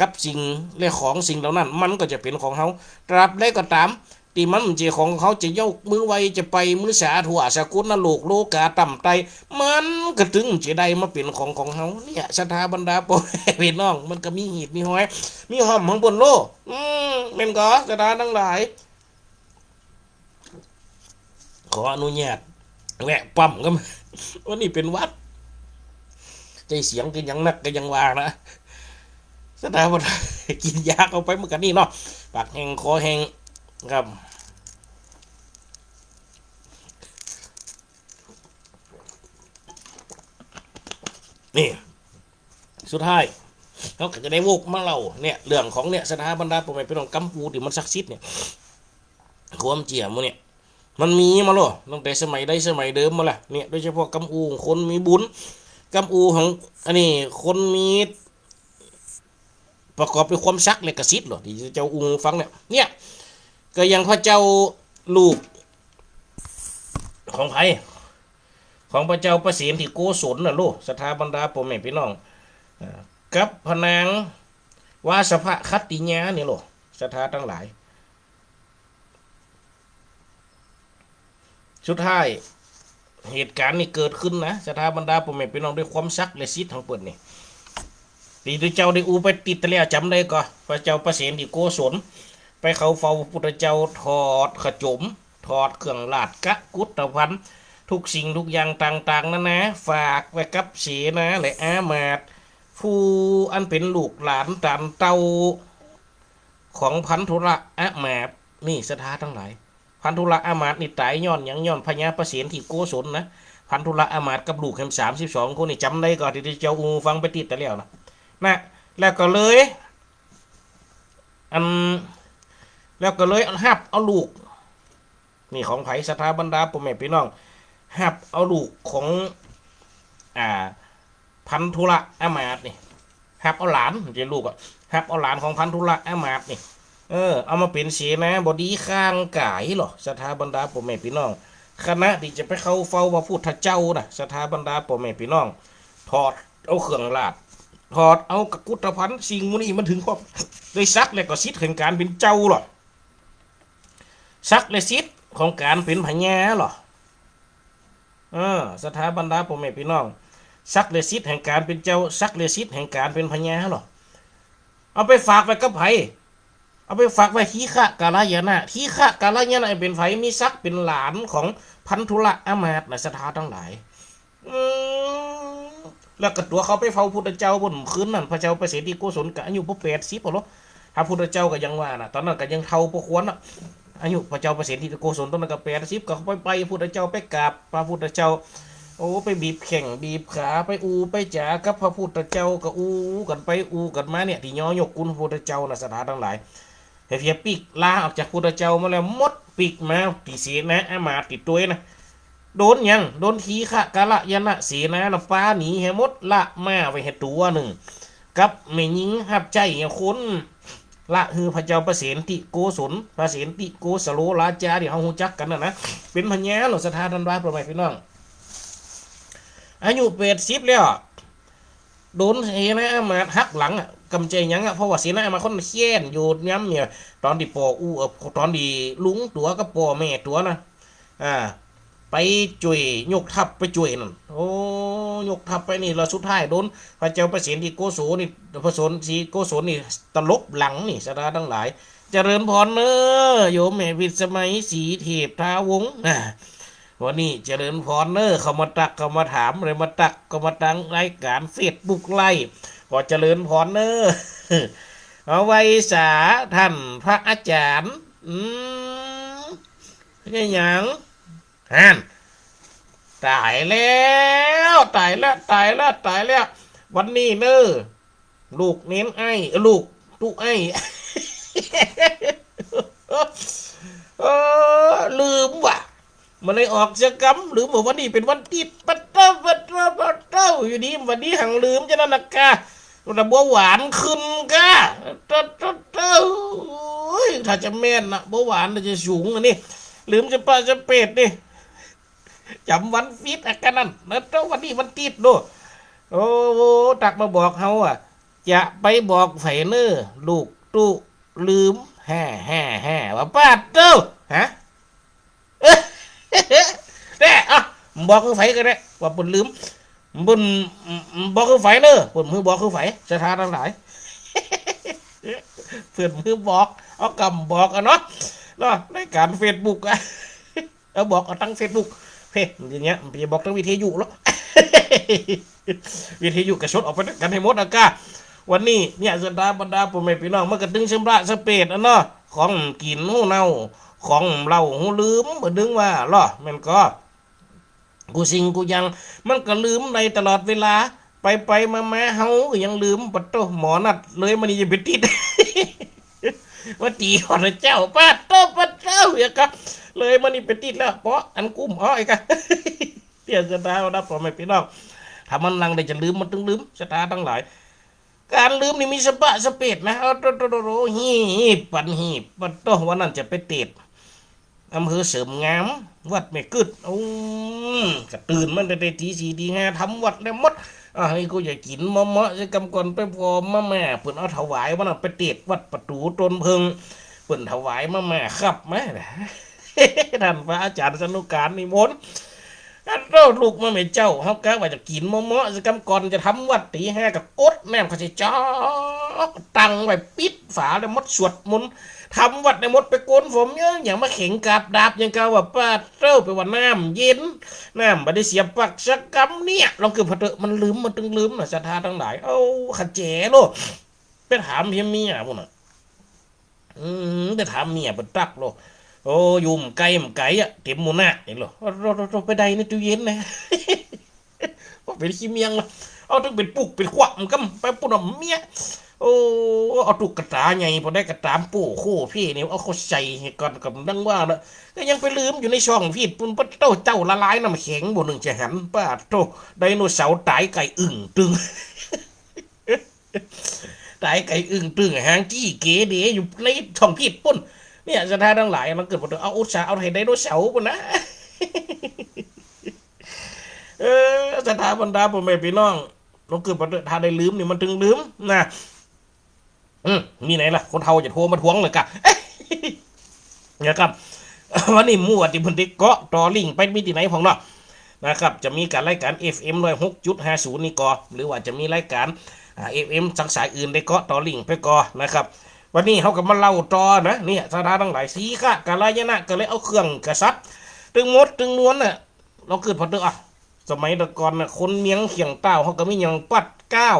กับสิ่งและของสิ่งเหล่านั้น มันก็จะเป๋นของเฮา ตราบใดก็ต๋าม ตี้มันบ่ใจ้ของเฮา จะยกมือไหว้ จะไปมือสา ทั่วสากลโลก โลก๋าต่ำใต้ มันก็ตึงบ่ใจ้ได้มาเป๋นของของเฮา เนี่ย ศรัทธาบรรดาป้อแม่ปี้น้อง มันก็มีเหตุมีหอย มีฮ่อมของเปิ้นโล อืม แม่นก่อ ศรัทธาตังหลาย ขออนุญาตแวะปั๊มก่อน วันนี้เป๋นหวัด ใจ๊เสียงก็ยังนักก็ยังว่านะ ศรัทธาบรรดา กิ๋นยาเข้าไปเหมือนกั๋นนี่เนาะ ปากแห้งคอแห้งครับ นี่ สุดท้าย เฮาก็จะได้วกมาเล่าเนี่ย เรื่องของเนี่ย ศรัทธาบรรดาป้อแม่ปี้น้อง กำปูตี้มันศักดิ์สิทธิ์เนี่ย ความเจื้อหมู่เนี่ย มันมีมาโล ตั้งแต่สมัยใดสมัยเดิมมาละ เนี่ย โดยเฉพาะกำปูของคนมีบุญ กำปูของ อันนี้ คนมี ประกอบด้วยความศักดิ์และก็สิทธิ์โล ตี้จะอู้หื้อฟังเนี่ย เนี่ย ก็อย่างพระเจ้าลูก ของใผ ของพระเจ้าประเสนทิโกศลน่ะโล ศรัทธาบรรดาป้อแม่ปี้น้อง อ่า กับพระนางวาสภคัตติยานี่โล ศรัทธาตังหลาย สุดท้าย เหตุก๋ารณ์นี่เกิดขึ้นนะ ศรัทธาบรรดาป้อแม่ปี้น้อง ด้วยความศักดิ์และสิทธิ์ของเปิ้นนี่ ตี้เจ้าได้อู้ไปติดตะแล้ว จ๋ำได้ก่อ พระเจ้าประเสนทิโกศล ไปเข้าเฝ้าพระพุทธเจ้า ถอดขจม ถอดเครื่องราชกกุฏภัณฑ์ ทุกสิ่งทุกอย่างต่างๆ นานา ฝากไว้กับเสนาและอามาตย์ ผู้อันเป๋นลูกหลานตานเต้า ของพันธุละอามาตย์ นี่ศรัทธาตังหลาย พันธุละอามาตย์นี่ต๋ายย้อนหยัง ย้อนพญาประเสนทิโกศลนะ พันธุละอามาตย์กับลูกแหมสามสิบสองคนนี่ จ๋ำได้ก่อ ตี้เจ้าอู้หื้อฟังไปติดตะแล้วนะ นะ แล้วก็เลย อัน แล้วก็เลยฮับเอาลูก นี่ของใผ ศรัทธาบรรดาป้อแม่ปี้น้อง ฮับเอาลูกของ อ่า พันธุละอามาตย์นี่ ฮับเอาหลาน บ่ใจ้ลูกอะ ฮับเอาหลานของพันธุละอามาตย์นี่ เออ เอามาเป๋นเสนาบดีข้างก๋ายโล ศรัทธาบรรดาป้อแม่ปี้น้อง ขณะตี้จะไปเข้าเฝ้าพระพุทธเจ้านะ ศรัทธาบรรดาป้อแม่ปี้น้อง ถอดเอาเครื่องราช ถอดเอากกุฏภัณฑ์ สิ่งหมู่นี้มันถึงความได้ศักดิ์และก็สิทธิ์แห่งก๋านเป๋นเจ้าโล ศักดิ์และสิทธิ์ของก๋านเป๋นพญาโล เออ ศรัทธาบรรดาป้อแม่ปี้น้อง ศักดิ์และสิทธิ์แห่งก๋านเป๋นเจ้า ศักดิ์และสิทธิ์แห่งก๋านเป๋นพญาโล เอาไปฝากไว้กับใผ เอาไปฝากไว้ทีฆะกัลยาณะ ทีฆะกัลยาณะเป๋นใผ มีศักดิ์เป๋นหลานของพันธุละอามาตย์นะ ศรัทธาตังหลาย อืม แล้วก็ตั๋วเข้าไปเฝ้าพุทธเจ้าบนคืนนั้น พระเจ้าประเสนทิโกศลก็อายุบ่แปดสิบแล้ว พระพุทธเจ้าก็ยังว่านะ ต๋อนนั้นก็ยังเฒ่าพอควรนะ อายุพระเจ้าประเสนทิโกศลต๋อนนั้นก็แปดสิบ ก็ไป ไปพุทธเจ้า ไปกราบพระพุทธเจ้า โอ้ ไปบีบแข้งบีบขา ไปอู้ไปจ๋ากับพระพุทธเจ้า ก็อู้กั๋นไปอู้กั๋นมาเนี่ย ตี้ย่อยกกุณพระพุทธเจ้านะ ศรัทธาตังหลาย เหียปิ๊กลาออกจากพุทธเจ้ามาแล้ว หมดปิ๊กมาตี้เสนาอามาตย์ตี้ตวยนะ โดนหยัง โดนทีฆะกัลยาณะเสนานะ ปาหนีเหียหมด ละม้าไว้เหียตั๋วนึ่ง กับแม่ญิงฮับใจ๊เหียคน ละหื้อพระเจ้าประเสนทิโกศล ประเสนทิโกศโลราจาตี้เฮาฮู้จักกั๋นน่ะนะ เป๋นพญาโล ศรัทธาตังหลายป้อแม่ปี้น้อง อายุแปดสิบแล้ว โดนเสนาอามาตย์หักหลังอะ ก็บ่ใจ้หยังอะ เพราะว่าเสนาอามาตย์คนแค้นอยู่ยามเนี่ย ต๋อนตี้ป้ออู้ เอ่อ ต๋อนตี้ลุงตั๋วกับป้อแม่ตั๋วนะ อ่า ไปจ้วย ยกทัพไปจ้วยนั่น โอ้ ยกทัพไปนี่ แล้วสุดท้ายโดนพระเจ้าประเสนทิโกศลนี่ ประเสนทิโกศลนี่ตลบหลังนี่ ศรัทธาตังหลาย เจริญพรเน้อ โยมแม่พิสมัย ศรีเทพทาวงศ์ อ่า วันนี้เจริญพรเน้อ เข้ามาตักเข้ามาถาม เลยมาตักเข้ามาตังรายก๋านเฟซบุ๊กไลฟ์ ขอเจริญพรเน้อ เอาไหว้สาต้านพระอาจ๋ารย์ อืม เฮ็ดหยัง หั้น ต๋ายแล้ว ต๋ายแล้ว ต๋ายแล้ว ต๋ายแล้ว วันนี้เน้อ ลูกเณรไอ้ ลูกตุ๊ไอ้ เออ ลืมว่ะ บ่ได้ออกสักกำ ลืมว่าวันนี้เป๋นวันติ๊ด ปะเต๊า ปะเต๊า ปะเต๊า อยู่ดีวันนี้หังลืมจะนั่นนะกา แต่เบาหวานขึ้นกา เต๊า เต๊า เต๊า โอ้ย ถ้าจะแม่นนะ เบาหวานน่าจะสูงอันนี้ ลืมจะปะจะเปดนี่ จ๋ำวันปิดอะ กะนั้น แล้วเต้าวันนี้วันติ๊ดโน่ โอ้ ตั๊กมาบอกเฮาอะ จะไปบอกใผเน่อ ลูกตุ๊ลืม แฮ่ แฮ่ แฮ่ ว่าปาดโต้ ฮะ แน่ อ่ะ บอกคือใผกะแน่ ว่าเปิ้นลืม เปิ้น บอกคือใผเน่อ เปิ้นหื้อบอกคือใผ ศรัทธาตังหลาย เปิ้นหื้อบอก เอากำบอกอะเนาะ เนาะ ในก๋านเฟซบุ๊กอะ เอาบอกเอาตังเฟซบุ๊ก เฮ้ย อย่างเงี้ย มันจะบอกตังวิทยุเหรอ วิทยุกะสดออกไปตวยกั๋นหื้อหมดอะกา วันนี้เนี่ย ศรัทธาบรรดาป้อแม่ปี้น้อง มันกะตึงชำระสะเปดอะเนาะ ของกิ๋นหูเน่า ของเล่าหูลืม บ่ดึงว่าลอ แม่นก่อ กู้สิ่งกู้อย่าง มันกะลืมได้ตลอดเวลา ไปไปมามาเฮากะยังลืม ปะโต้ หมอนัด เลยมานี่จะไปติ๊ด ว่าตี๋๋ฮอดเจ้า ปะโต้ ปะโต้ เหียกะ เลยมานี่ไปติ๊ดแล้ว เปาะอันกุ้มอ้อยกะ เนี่ย ศรัทธาบรรดาป้อแม่ปี้น้อง ถ้ามันลังได้จะลืม มันตึงลืม ศรัทธาตังหลาย ก๋านลืมนี่มีสะบะสะเปดนะ เอาโตโตโตโต หีบปันหีบ ปะโต้ วันนั้นจะไปเตศน์ อำเภอเสริมงาม วัดแม่กึ๊ด โอ้ กะตื่นมาตั้งแต่ตี๋สี่ตี๋ห้า ทำวัตรแล้วหมด อ่า ไอ้กูจะกิ๋นเมาะๆ ซะกำก่อน ไปผ่อมาม่า เปิ้นเอาถวาย วันนั้นไปเตศน์วัดประตู๋ต้นเผิง เปิ้นถวายมาม่าคับมา ต้านพระอาจ๋ารย์สนุกการนิมนต์ อันเฮาลุกมาแม่เจ้า เฮากะว่าจะกิ๋นเมาะๆ ซะกำก่อนจะทำวัตร ตี๋ห้ากะกดน้ำข้าวจี่จอก ตั้งไว้ปิดฝาแล้วหมด สวดมนต์ ทำวัตรได้หมด ไปโกนผมยัง ยังมาเข็งกาบดาบยังกะว่า ปาดโต้ ไปว่าน้ำเย็น น้ำบ่ได้เสียปลั๊กสักกำเนี่ย ลองกึ๊ดผ่อเต๊อะ มันลืม มันตึงลืมน่ะ ศรัทธาตังหลาย เอ้า ขะแจ๋โล ไปถามเฮียเมียปุ้นน่ะ อืม ไปถามเมียเปิ้นตั๊กโล โอ้ อยู่บ่ไก๋บ่ไก๋อะ เต๋มหมู่นานี่โล โอ้ โอ้ โอ้ ไปได้ในตู้เย็นนะ ว่าเป๋นขี้เมียงละ เอาตึงเป๋นปุกเป๋นขวะมันกำไปปุ้นน่ะเมีย โอ้ เอาตุ๊กตาใหญ่ ปอได้กะต๋ามโป้โค้เพ่นี่ เอาเข้าใส่ก่อน กำดังว่าเนาะ กะยังไปลืมอยู่ในช่องฟีดปุ้น ปะโต้ เจ้าละลายน้ำแข็งบ่นึ่งจะหัน ปาดโต้ ไดโนเสาร์ต๋ายไก่อึ่งตึง ต๋ายไก่อึ่งตึง หางจี้เก๋เด๋อยู่ในช่องฟีดปุ้น เนี่ย ศรัทธาตังหลาย มันกึ๊ดผ่อเต๊อะ เอาอุตส่าห์เอาไถ่ไดโนเสาร์ปุ้นนะ เออ ศรัทธาบรรดาป้อแม่ปี้น้อง ลองกึ๊ดผ่อเต๊อะ ถ้าได้ลืมนี่มันตึงลืมนะ อืม มีไหนล่ะ คนเฒ่าจะโทรมาทวงเลยกะ นะครับ วันนี้หมู่ตี้เปิ้นได้เกาะต่อลิงก์ไปมีตี้ไหนพ่องเนาะ นะครับ จะมีก๋านรายก๋าน เอฟเอ็ม ร้อยหกจุดห้าศูนย์ นี่ก่อ หรือว่าจะมีรายก๋าน อ่า เอฟเอ็ม สังสายอื่นได้เกาะต่อลิงก์ไปก่อนะครับ วันนี้เฮากะมาเล่าต่อนะ เนี่ย ศรัทธาตังหลาย สีฆะกะลายนะ กะเลยเอาเครื่องกษัตริย์ ตึงหมดตึงมวลน่ะ ลองกึ๊ดผ่อเต๊อะ อะ สมัยตะก่อนน่ะ คนเมียงเขียงต้าว เฮากะมีหยัง ปัดเกล้า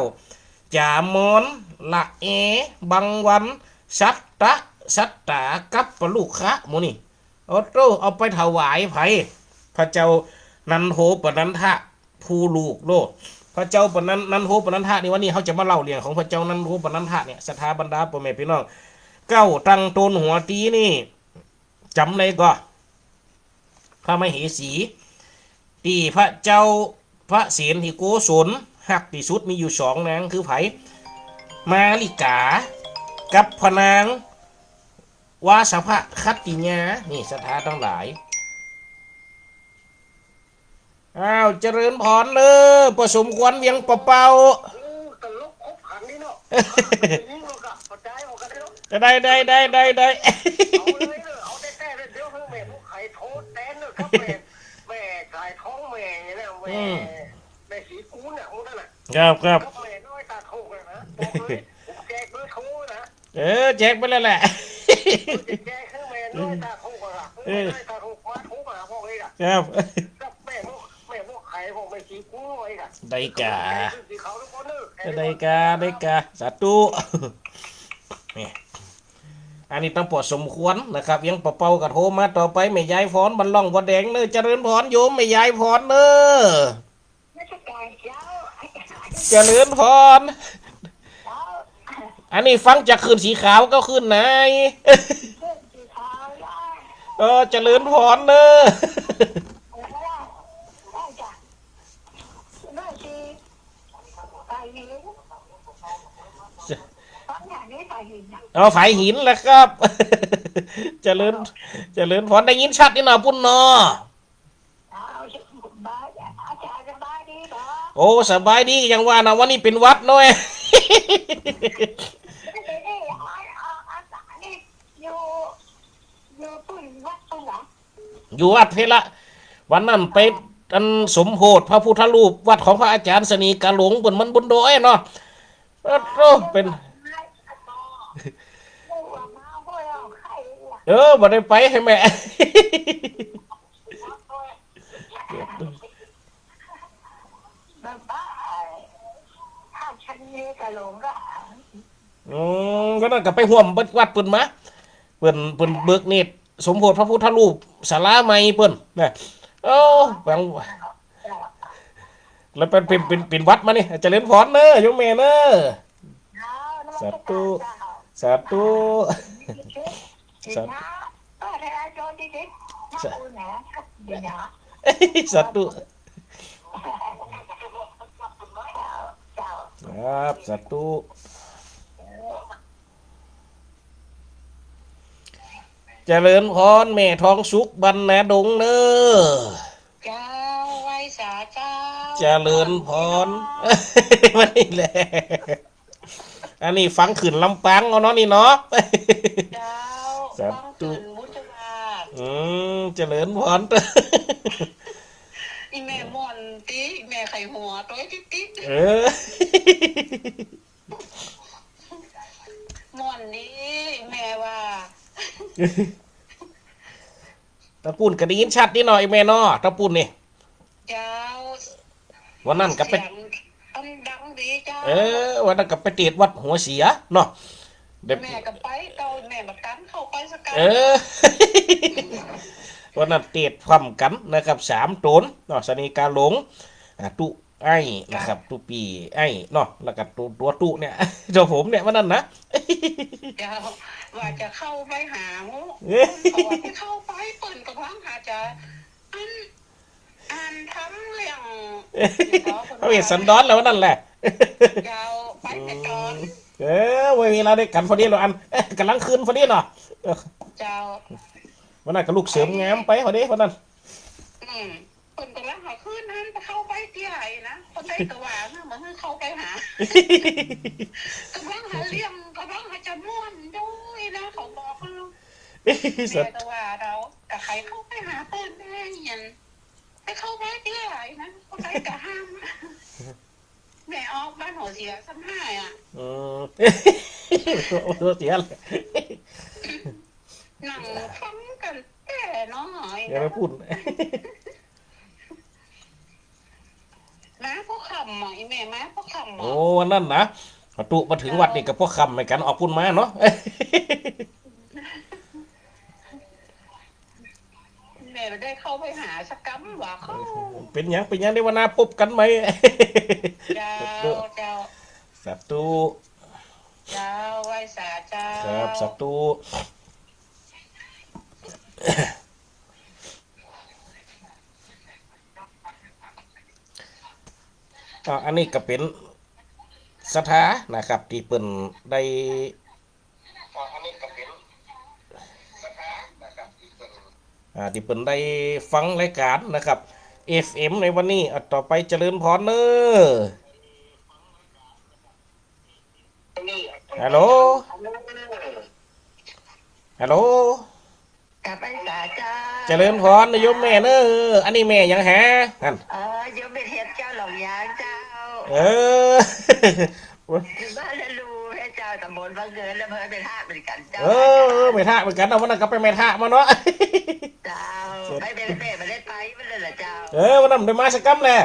จ๋ามอน ละแอ บังวัน สัตตะ สัตตา กับปะลุกคะ หมู่นี่ โอ้โต้ เอาไปถวายไผ พระเจ้านันโทปนันทะ ผู้ลูกโลด พระเจ้าปนัน นันโทปนันทะนี่ วันนี้เฮาจะมาเล่าเรื่องของพระเจ้านันโทปนันทะเนี่ย ศรัทธาบรรดาป้อแม่ปี้น้อง เกล้าตังโตนหัวตี๋นี่ จ๋ำได้ก่อ พระมเหสี ตี้พระเจ้าพระเสนทิโกศลฮักตี้สุดมีอยู่สองนาง คือไผ มาริกา กับพระนาง วาสภคัตติยา นี่ ศรัทธาตังหลาย อ้าว เจริญพรเน่อ ป้อสมควรเวียงป่าเป้า โอ้ ตลกขบขันนี่เนาะ ยิงออกอะ กระจายออกกันเนาะ ได้ ได้ ได้ ได้ ได้ เอาเลยเน่อ เอาแต๊ๆ เลย เดี๋ยวหื้อแม่ผู้ไขโทรแตนเน่อครับ แม่ แม่สายทองแม่เนี่ยนะ แม่ อืม แม่ศรีกูลเนี่ย องค์นั้นน่ะ ครับ ครับ ครับ แม่น้อยตาโทกเลยนะ บอกเลย ผมแจกเบอร์โทรนะ เออ แจกไปแล้วแหละ แจกหื้อแม่น้อยตาโทกอะ เออ แม่น้อยตาโทกมาโทรมาบอกเลยอะ ครับ กับแม่พวก แม่พวกไขพวกแม่ศรีกูลเลยอะ ได้กา แจกหื้อสีขาวทุกคนเน่อ ได้กา ได้กา สาธุ นี่ อันนี้ต้องป้อสมควรนะครับ เวียงป่าเป้ากะโทรมาต่อไป แม่ยายพร บ้านร่องบัวแดงเน่อ เจริญพรโยม แม่ยายพรเน่อ นมัสก๋านเจ้า เจริญพร เจ้า อันนี้ฟังจากคลื่นสีขาวก็คลื่นไหน คลื่นสีขาวเจ้า เออ เจริญพรเน่อ เออ ได้จ้ะ ได้สิ ฝ่ายหญิง ฟังอย่างนี้ฝ่ายหญิงน่ะ เอาฝ่ายหินแหละครับ เจริญ เจริญพร ได้ยินชัดนี่เนาะ ปุ้นเนาะ เอา โอ้ สบายดี ยังว่านะ วันนี้เป๋นหวัดหน้อย อยู่วัดเพละ วันนั้นไปอันสมโภชพระพุทธรูปวัดของพระอาจารย์เสน่ห์กาหลง เปิ้นมันบนดอยเนาะ เออ โอ้ เป๋น เออ บ่ได้ไป ไอ้แม่ อืม ก็นั่นก็ไปฮ่วมวัดเปิ้นมา เปิ้น เปิ้นเบิกเนตรสมโภชพระพุทธรูปศาลาใหม่เปิ้นนะ โอ้ ฟัง แล้วเป๋น เป๋น เป๋น เป๋นหวัดมานี่ เจริญพรเน้อ โยมแม่เน้อ สาธุ สาธุ สาธุ สาธุ ครับ สาธุ เจริญพรแม่ทองสุข บ้านนาดงเน้อ เจ้า ไหว้สาเจ้า เจริญพร วันนี้แหละ อันนี้ฟังขึ้นลำปางเอาเนาะนี่เนาะ เจ้า สาธุ ฟังขึ้นบุญบาท อืม เจริญพร อีแม่ม่วนติ อีแม่ใค่หัวตวยติ๊ดๆ เออ ม่วนดี แม่ว่า ตะปู้นก็ได้ยินชัดดีหน้อ ไอ้แม่เนาะ ตะปู้นนี่ เจ้า วันนั้นก็ไป เสียงมันดังดีเจ้า เออ วันนั้นก็ไปเตศน์วัดหัวเสียเนาะ แม่ก็ไปเก่า แม่บ่ตันเข้าไปสักกั๋น เออ วันนั้นเตศน์พร้อมกั๋นนะครับ สามต๋นเนาะ เสน่ห์กาหลง อ่า ตุ๊ไอ้นะครับ ตุ๊ปี้ไอ้เนาะ แล้วก็ตั๋ว ตั๋วตุ๊เนี่ย ตั๋วผมเนี่ย วันนั้นนะ เจ้า ว่าจะเข้าไปหา เอ๊ะ เขาว่าจะเข้าไป เปิ้นก็ว่าหาจะ อัน อันทำเรื่อง พระเวสสันดรแล้ววันนั้นแหละ เจ้า ไปแต่ต๋อน เออ ไว้เวลาได้กั๋นพอดีแล้วอัน เอ๊ะ ก๋ำลังคืนพอดีเนาะ เจ้า วันนั้นก็ลูกเสริมงามไปพอดีวันนั้น อืม เปิ้นก็ว่าหาคืนนั้นไปเข้าไปเตี้ยไอ้นะ คนใดก็ว่านะ บ่หื้อเข้าไปหา ก็ว่าหาเรื่อง ก็ว่าหาจะม่วนด้วยนะ เขาบอก แม่ก็ว่าเฮา ก็ใค่เข้าไปหาเปิ้นแน่ หยัง ไปเข้าไปเตี้ยไอ้นะ คนใดก็ห้าม แม่ออกบ้านหัวเสียซ้ำห้าอ่ะ อืม หัวเสียเลย นั่งฟังกั๋นแต๊เนาะ อย่าไปพูด มาพอค่ำอ่ะ อีแม่มาพอค่ำอ่ะ โอ้ วันนั้นนะ ประตู๋มาเถิงวัดนี่ก็พอค่ำเหมือนกั๋น ออกปู๊นมาเนาะ แม่บ่ได้เข้าไปหาสักกำว่าเขา เป๋นหยัง เป๋นหยัง เดี๋ยววันหน้าปบกั๋นใหม่ เจ้า เจ้า สาธุ เจ้า ไหว้สาเจ้า ครับ สาธุ อ่า อันนี้ก็เป๋นศรัทธานะครับ ตี้เปิ้นได้ อ่า ตี้เปิ้นได้ฟังรายก๋านนะครับ เอฟเอ็ม ในวันนี้ อ่ะ ต่อไปเจริญพรเน้อ ฮัลโหล ฮัลโหล กับไหว้สาเจ้า เจริญพรนะโยมแม่เน้อ อันนี้แม่หยังหา นั่น เออ โยมแม่เทียนเจ้าหลงยางเจ้า เออ อยู่บ้านละลูแม่เจ้า ต๋ำบลวังเงิน อำเภอแม่ทะเหมือนกั๋นเจ้า เออ แม่ทะเหมือนกั๋นเนาะ วันนั้นก็ไปแม่ทะมาเนาะ เจ้า ไปแม่ แม่บ่ได้ไป มันเลยล่ะเจ้า เออ วันนั้นได้มาสักกำแหละ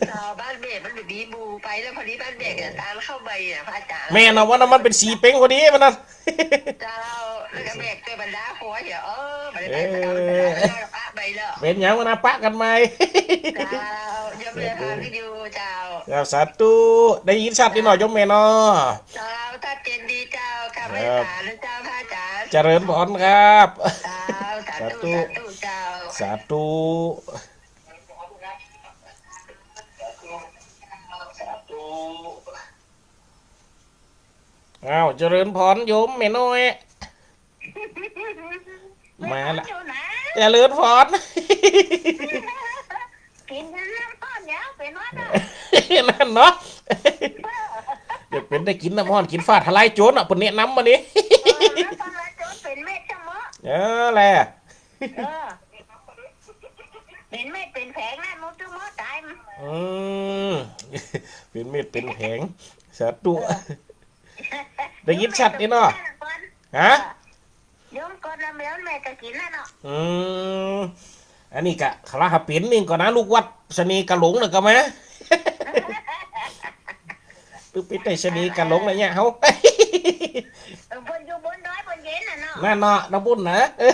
เจ้า บ้านแม่มันบ่มีหมู่ไป แล้วพอดีบ้านแม่ก็ตางเข้าไปอ่ะ พระอาจารย์ แม่นเนาะ วันนั้นมันเป๋นสี่เป็งพอดีวันนั้น เจ้า แล้วก็แม่ก็บรรดาหัวเหีย เออ บ่ได้ไป เออ บ่ได้ไป บ่ได้ไป ปะไปเนาะ เป๋นหยังวันนั้นปะกั๋นใหม่ เจ้า โยมแม่ฟังอยู่เจ้า ครับ สาธุ ได้ยินชัดดีเนาะโยมแม่เนาะ เจ้า ชัดเจนดีเจ้า ครับ ครับ ไหว้สานะเจ้า พระอาจารย์ เจริญพรครับ เจ้า สาธุ สาธุ สาธุเจ้า สาธุ อ้าว เจริญพรโยมแม่น้อย มาละ อยู่นะ เจริญพร กิ๋นน้ำก่อน เดี๋ยวไปนอนอ่ะ นั่นเนาะ เดี๋ยวเป๋นได้กิ๋นน้ำฮ้อน กิ๋นฟ้าทะลายโจรเนาะ เปิ้นแนะนำมานี่ เออ น้ำฟ้าทะลายโจรเป๋นเม็ดใจ้ไหม เออ แหละ เออ เป๋นเม็ดเป๋นแผงนะ หมดตึงหมดต๋าย อืม เป๋นเม็ดเป๋นแผง สาธุ เออ ได้ยินชัดนี่เนาะ ฮะ โยมก่อนนะ แม่ แม่ก็กิ๋นแล้วเนาะ อืม อันนี้กะ คาราฮะเป๋นนี่ก่อนนะ ลูกวัดเสน่ห์กะหลงน่ะก็มา ตึกปิดได้เสน่ห์กะหลงน่ะเนี่ยเฮา เออ เปิ้นอยู่บนดอยเปิ้นเย็นน่ะเนาะ นั่นเนาะ น้ำบุญนะ เออ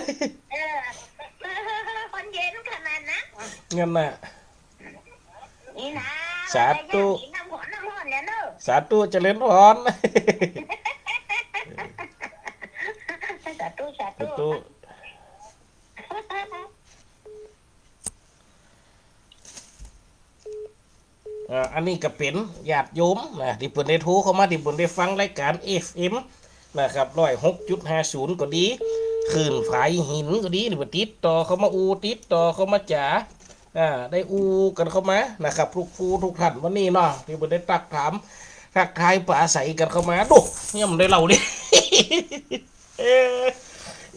เปิ้นเย็นขนาดนั้น งั้นน่ะ นี่นะ สาธุ กิ๋นน้ำฮ้อน น้ำฮ้อนเนี่ยเนาะ สาธุ เจริญพร สาธุ สาธุ สาธุ อ่า อันนี้ก็เป๋นญาติโยมนะ ตี้เปิ้นได้โทรเข้ามา ตี้เปิ้นได้ฟังรายก๋าน เอฟเอ็ม นะครับ ร้อยหกจุดห้าศูนย์ ก็ดี คลื่นฝายหินก็ดี ตี้เปิ้นติดต่อเข้ามาอู้ ติดต่อเข้ามาจ๋า อ่า ได้อู้กั๋นเข้ามานะครับ ทุกผู้ทุกท่าน วันนี้เนาะ ตี้เปิ้นได้ตักถาม ทักทายปราศรัยกั๋นเข้ามา ดู ยังบ่ได้เล่าเลย เอ้ย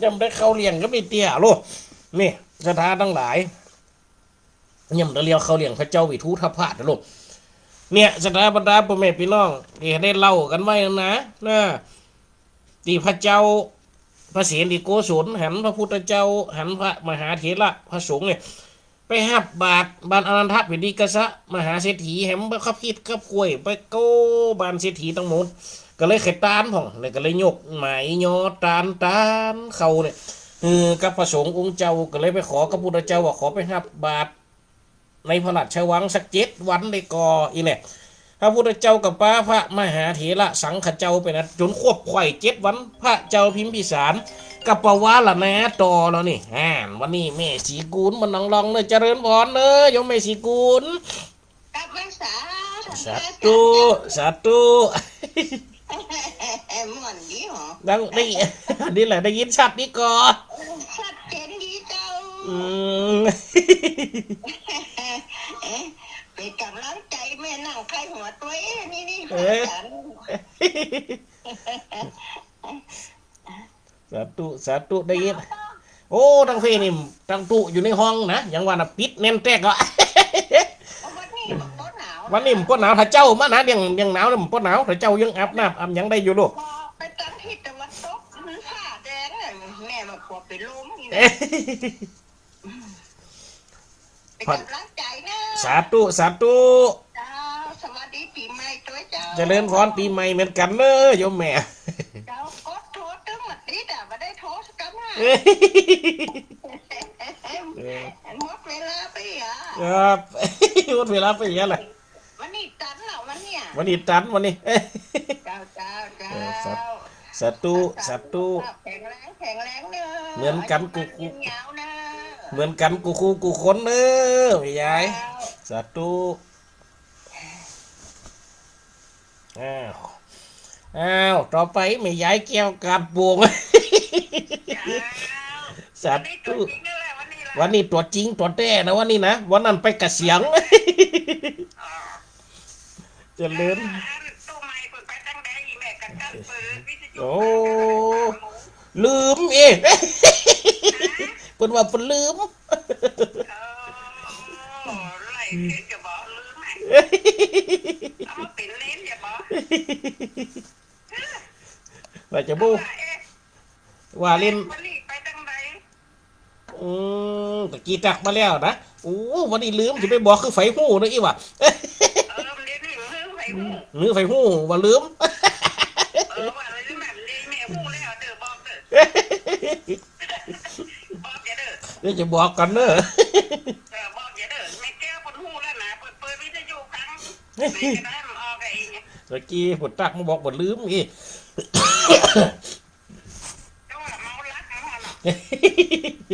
ยังบ่ได้เข้าเรื่องกับแม่เตี้ยโลด นี่ ศรัทธาตังหลาย ยังบ่ได้เล่าเข้าเรื่องพระเจ้าวิทูธพราชโลด เนี่ย ศรัทธาบรรดาป้อแม่ปี้น้อง ตี้ได้เล่ากั๋นไว้นะ นะ ตี้พระเจ้า พระเสนีโกศล หันพระพุทธเจ้า หันพระมหาเถระ พระสงฆ์เนี่ย ไปฮับบาตรบ้านอนันทปิณฑิกะมหาเศรษฐี แหมบ่คับคิดคับควย ไปโก้บ้านเศรษฐีตังหมด ก็เลยใค่ตานพ่อง แล้วก็เลยยกหมายยอตาน ตานเข้าเนี่ย เออ กับพระสงฆ์องค์เจ้า ก็เลยไปขอกับพุทธเจ้าว่าขอไปฮับบาตรในพระราชวังสักเจ็ดวันได้ก่อ อี้แหละ พระพุทธเจ้าก็ปาพระมหาเถระสังฆเจ้าไปนะ จ๋นครบถ้วนเจ็ดวัน พระเจ้าพิมพิสารก็ปวารณาต่อแล้วนี่ อ่า วันนี้แม่ศรีกูลมานั่งลองเน่อ เจริญพรเน่อ โยมแม่ศรีกูล กลับมาสา สาธุ สาธุ ม่วนดีหรอ นั่งได้ นี่แหละ ได้ยินชัดนี่ก่อ ชัดเจ๋นดีเจ้า อืม เอ๊ะ เป๋นก๋ำลังใจ๋แม่นั่งใค่หัวตวย เอ๊ะ นี่ นี่ เอ๊ะ พระอาจ๋ารย์ สาธุ สาธุ ได้ยิน โอ้ ตังเพนี่ ตังตุ๊อยู่ในห้องนะ ยังว่าน่ะ ปิดแน่นแต๊กอะ วันนี้มันบ่หนาว วันนี้มันบ่หนาว ถ้าเจ๊ามานะ เรื่อง เรื่องหนาวเนี่ยมันบ่หนาว ถ้าเจ๊ายังอาบน้ำอาบหยังได้อยู่ลูก ไปตังทิศตะวันตก มันผ้าแดงเนี่ย แม่ว่าปวดเป๋นลมนี่นะ เอ๊ะ เป๋นก๋ำลังใจ๋เน่อ สาธุ สาธุ เจ้า สวัสดีปี๋ใหม่ตวยเจ้า เจริญพรปี๋ใหม่เหมือนกั๋นเน่อ โยมแม่ เจ้า กดโทรตึงหมดนิดอะ บ่ได้โทรสักกำหา เอ้ย เออ หมดเวลาไปอ่ะ ครับ หมดเวลาไปอีกแล้วแหละ วันนี้ตันเหรอวันเนี่ย วันนี้ตันวันนี้ เจ้า เจ้า เจ้า เออ สา สาธุ สาธุ แข็งแรง แข็งแรงเน่อ เหมือนกั๋นกู้ ยืนยาวเน่อ เหมือนกั๋นกู้คู่กู้คนเน่อ แม่ยาย เจ้า สาธุ อ้าว อ้าว ต่อไปแม่ยายแก้วกาดโป่ง เจ้า สาธุ วันนี้ตั๋วจริงแล้วแหละ วันนี้ละ วันนี้ตั๋วจริงตั๋วแต๊นะ วันนี้นะ วันนั้นไปกะเสียง อ๋อ เจริญ อันตู้ไมค์เปิ้นไปตังใด แม่ก็จับเปิดวิทยุ โอ้ ฟัง ลืมเอ๊ะ ฮะ เปิ้นว่าเปิ้นลืม เออ ไล่เสียงจะบอกลืมไหม เอามาเป๋นเล่นจะบอก ว่าจะบู้ ว่าเอ๊ะ ว่าเล่น วันนี้ไปตังใด อืม ตะกี้ตักมาแล้วนะ โอ้ วันนี้ลืม จะไปบอกคือใผฮู้นะอี้ว่ะ เออ มันเดี๋ยวนี้มันคือใผฮู้ หือ ใผฮู้ว่าลืม เออ ว่าลืมแบบนี้ แม่ฮู้แล้วเด้อ บอกเด้อ บอกอย่าเด้อ เดี๋ยวจะบอกกั๋นเน่อ เออ บอกอย่าเด้อ แม่แก้วเปิ้นฮู้แล้วนะ เปิ้นเปิดวิทยุฟัง แม่จะได้มันออกไอ้เนี่ย ตะกี้เปิ้นตักมาบอกเปิ้นลืมอี้ ก็ว่าเมาหลักเนา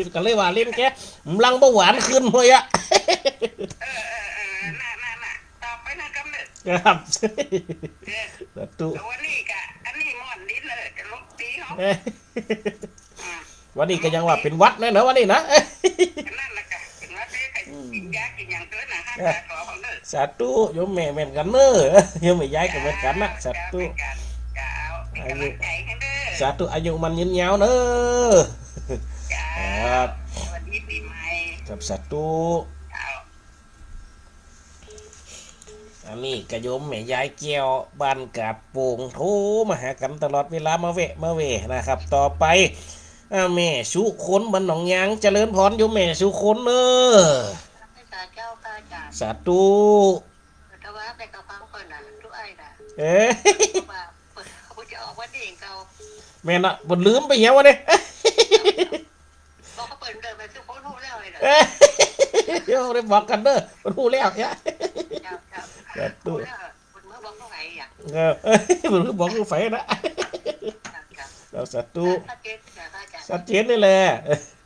ะ ก็เลยว่าเล่นแก มันลังเบาหวานขึ้นเฮ้ยอะ เออ เออ เออ น่ะ น่ะ น่ะ ต่อไปนะกำเนิด ครับ เออ สาธุ วันนี้กะ อันนี้ม่วนดีเลย จะลุกดีเหรอ เอ้ย อืม วันนี้ก็ยังว่าเป๋นหวัดนะเนาะ วันนี้นะ นั่นแหละกะ เป๋นหวัดเลยกะ อืม กินยากินหยังเต๊อะนะ ห้าม ครับ ตาต่อของเด้อ สาธุ โยมแม่เหมือนกั๋นเน่อ โยมแม่ยายก็เหมือนกั๋นนะ สาธุ เจ้า เหมือนกั๋น เจ้า เป๋นก๋ำลังใจ๋หื้อเน่อ สาธุ อายุมั่นยืนยาวเน่อ เจ้า ครับ สวัสดีปี๋ใหม่ ครับ สาธุ เจ้า อันนี้ก็โยมแม่ยายแก้ว บ้านกาดโป่ง โทรมาหากั๋นตลอดเวลา มาแวะ มาแวะนะครับ ต่อไป อ่า แม่สุคน บ้านหนองยาง เจริญพร โยมแม่สุคนเน่อ เจ้า เจ้า ค่ะ เจ้า สาธุ แต่ว่าแม่ก็ฟังก่อนนะ ตุ๊อ้ายนะ เอ๊ะ ว่าเปิ้น เปิ้นจะออกวันนี้เก่า แม่นนะ เปิ้นลืมไปเหียวันนี้ บอกว่าเปิ้นเดินไปซื้อของฮู้แล้วเลยนะ เอ๊ะ เดี๋ยวได้บอกกั๋นเน่อ เปิ้นฮู้แล้วเนี่ย เจ้า เจ้า สาธุ ฮู้แล้ว เปิ้นมาบอกลูกไผอ่ะ เออ เปิ้นมาบอกลูกไผนะ เจ้า เจ้า เอา สาธุ ชัดเจนนะ พระอาจ๋ารย์ ชัดเจนนี่แหละ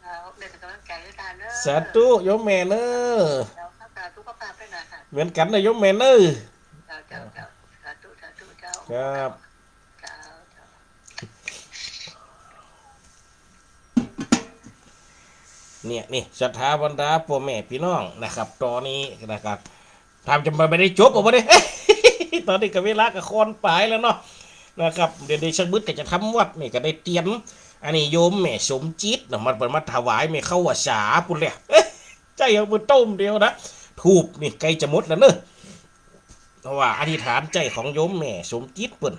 เอา เป๋นก๋ำลังใจ๋หื้อกั๋นเน่อ สาธุ โยมแม่เน่อ เจ้า รักษาสุขภาพด้วยนะคะ เหมือนกั๋นเน่อ โยมแม่เน่อ เจ้า เจ้า เจ้า สาธุ สาธุ เจ้า ครับ เจ้า เจ้า เนี่ย นี่ ศรัทธาบรรดาป้อแม่ปี้น้องนะครับ ต๋อนนี้นะครับ ถามจะมาไม่ได้จบอ่ะวันนี้ ต๋อนนี้ก็เวลาก็ค่อนป๋ายแล้วเนาะ นะครับ เดี๋ยว เดี๋ยวสักบึดก็จะทำวัตรนี่ ก็ได้เตียน อันนี้โยมแม่สมจิตเนาะ มันเปิ้นมาถวายแม่เข้าพรรษาปู้นแหละ ใจ้ เอาไปต้มเดียวนะ ธูปนี่ใก้จะหมดแล้วเน่อ เพราะว่าอธิษฐานใจ้ของโยมแม่สมจิตเปิ้น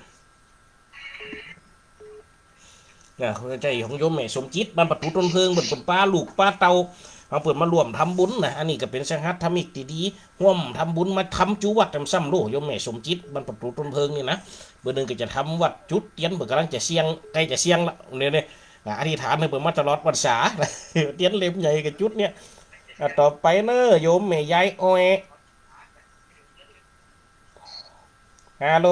นะ ใจ้ของโยมแม่สมจิต บ้านประตู๋ต้นเพิง เปิ้น เปิ้นปาลูกปาเต้า เอาเปิ้นมาร่วมทำบุญนะ อันนี้ก็เป๋นสังฆาธรรมิกตี้ดี ร่วมทำบุญมาทำจุวัตรแจ่มซ้ำโล โยมแม่สมจิต บ้านประตู๋ต้นเพิงนี่นะ เปิ้นนึ่งก็จะทำวัตรจุดเตียน เปิ้นก่ำลังจะเสี้ยง ใก้จะเสี้ยงละ เนี่ย เนี่ย อ่ะ อธิษฐานหื้อเปิ้นมาตลอดพรรษา เตียนเล่มใหญ่ก็จุดเนี่ย อ่ะ ต่อไปเน่อ โยมแม่ยายอ้อย ฮัลโหล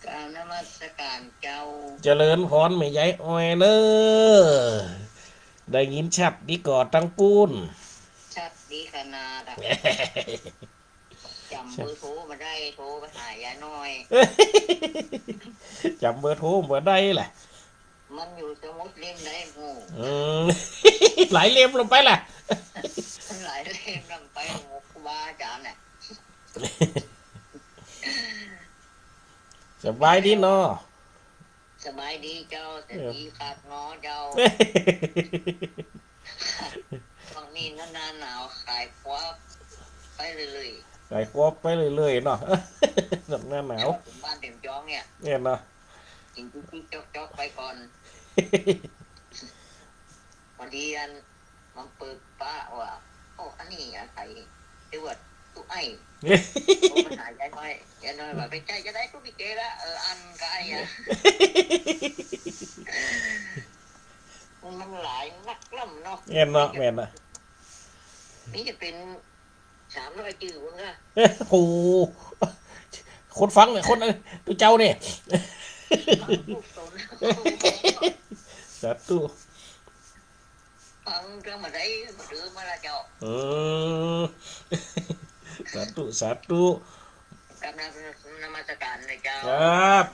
กราบนมัสการเจ้า เจริญพรแม่ยายอ้อยเน่อ ได้ยินชัดดีก่อตังปู้น ชัดดีขนาดอะ จ๋ำเบอร์โทรบ่ได้ โทรไปหายายน้อย จ๋ำเบอร์โทรบ่ได้แหละ มันอยู่สมุดเล่มใดหมู่ อืม หลายเล่มลงไปล่ะ หลายเล่มลงไปหมู่ครูบาอาจ๋ารย์เนี่ย สบายดีเนาะ สบายดีเจ้า เออ สบายดีครับเนาะเจ้า ต๋อนนี้หน้าหนาวขายครัวไปเรื่อยๆ ขายครัวไปเรื่อยๆ เนาะ หน้าหนาว เต็มบ้านเต็มจ้องเนี่ย เนี่ยเนาะ กิ๋นจุ๊กๆ จ๊อกๆ ไปก่อน พอดีอัน มันเปิดปะว่า โอ้ อันนี้อะใคร เรียกว่าตุ๊ไอ้ โทรมาหายายน้อย ยายน้อยว่า ไปใจ้จะได้ตุ๊กลิเกละ เออ อันก็ไอ้อะ มันหลายนักล่ำเนาะ แม่นเนาะ แม่นนะ นี่จะเป๋น สามร้อยจื้อพุ้นกะ โอ้โห คนฟังเนี่ย คน เอ้ย ตุ๊เจ้าเนี่ย ฟังลูกต๋น สาธุ ฟังเรื่องมาได้ มาดื้อมาละเจ้า อืม สาธุ สาธุ กราบนมัสการเลยเจ้า ครับ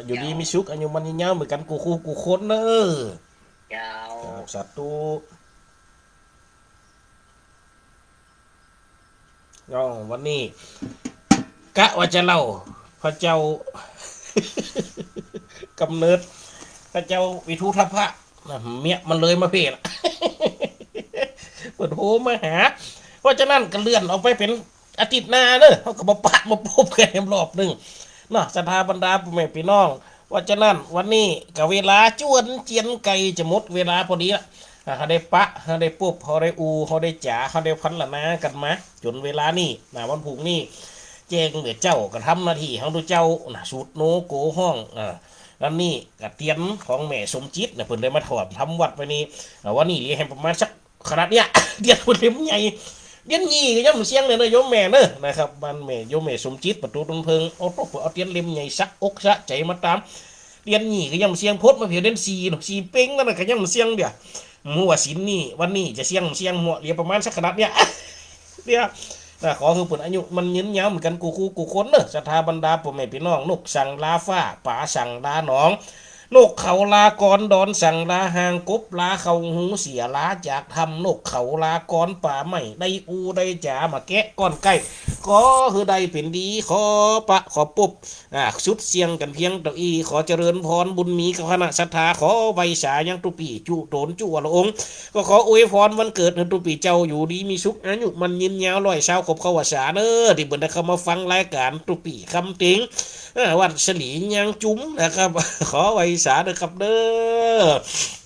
อยู่ดีมีสุข อายุมั่นยืนยาวเหมือนกั๋นกู้คู่กู้คนเน่อ เจ้า ครับ สาธุ อ้อ วันนี้ กะว่าจะเล่า พระเจ้า กำเนิด พระเจ้าวิทุทธพะนะ เมียมันเลยมาเพ่ละ เปิ้นโทรมาหา เพราะฉะนั้นก็เลื่อนออกไปเป๋นอาทิตย์หน้าเน่อ เฮาก็มาปะมาปบกั๋นแหมรอบนึ่งเนาะ ศรัทธาบรรดาป้อแม่ปี้น้อง เพราะฉะนั้นวันนี้ก็เวลาจวนเจียนใก้จะหมดเวลาพอดีละ อ่า เฮาได้ปะ เฮาได้ปบ เฮาได้อู้ เฮาได้จ๋า เฮาได้พรรณนากั๋นมาจ๋นเวลานี้นะ วันพรุ่งนี้แจ้งเตื้อเจ้า ก็ทำหน้าตี้ของตุ๊เจ้านะ สูตรโนโกฮ้อง อ่า อันนี้ก็เตียนของแม่สมจิตนะ เปิ้นได้มาถ่อมทำวัตรไว้นี่ อ่า วันนี้เหลือแหมประมาณสักขนาดเนี่ย เตียนเปิ้นเล่มใหญ่ เตียนหยี่ก็ยังบ่เสี้ยงเลยเน่อ โยมแม่เน่อ นะครับ บ้านแม่ โยมแม่สมจิต ประตู๋ต้นเพิง เอาตก เอาเตียนเล่มใหญ่สะอกสะใจ๋มาต๋าม เตียนหยี่ก็ยังบ่เสี้ยง พดมาเผียวเตียนสี่เนาะ สี่เป้งนั่นน่ะก็ยังบ่เสี้ยงเตื้อ บ่ฮู้ว่าศีลนี่ วันนี้จะเสี้ยงบ่เสี้ยง เหลือประมาณสักขนาดเนี่ย เนี่ย อ่ะ ขอหื้อเปิ้นอายุมั่นยืนยาวเหมือนกั๋นกู้คู่กู้คนเน่อ ศรัทธาบรรดาป้อแม่ปี้น้อง นกสั่งลาฟ้า ป๋าสั่งลาหนอง นกเขาลากรดอนสังลาห่าง กบลาเข้าฮูเสียลาจากถ้ำ นกเขาลากรป่าไม้ ได้อู้ได้จ๋ามาแกะก้อนไก่ ขอหื้อได้เป๋นดี ขอปะขอปบ อ่า สุดเสี้ยงกั๋นเพียงเต้าอี้ ขอเจริญพรบุญมีกับคณะศรัทธา ขอไหว้สายังตุ๊ปี้จุ๊โตนจุ๊วรองค์ ก็ขออวยพรวันเกิดหื้อตุ๊ปี้เจ้าอยู่ดีมีสุข อายุมั่นยืนยาว ร้อยซาวขวบเข้าพรรษาเน่อ ตี้เปิ้นได้เข้ามาฟังรายก๋านตุ๊ปี้คำเต็ง อ่า วัดสลียางจุมนะครับ ขอไหว้สาเน่อครับเน่อ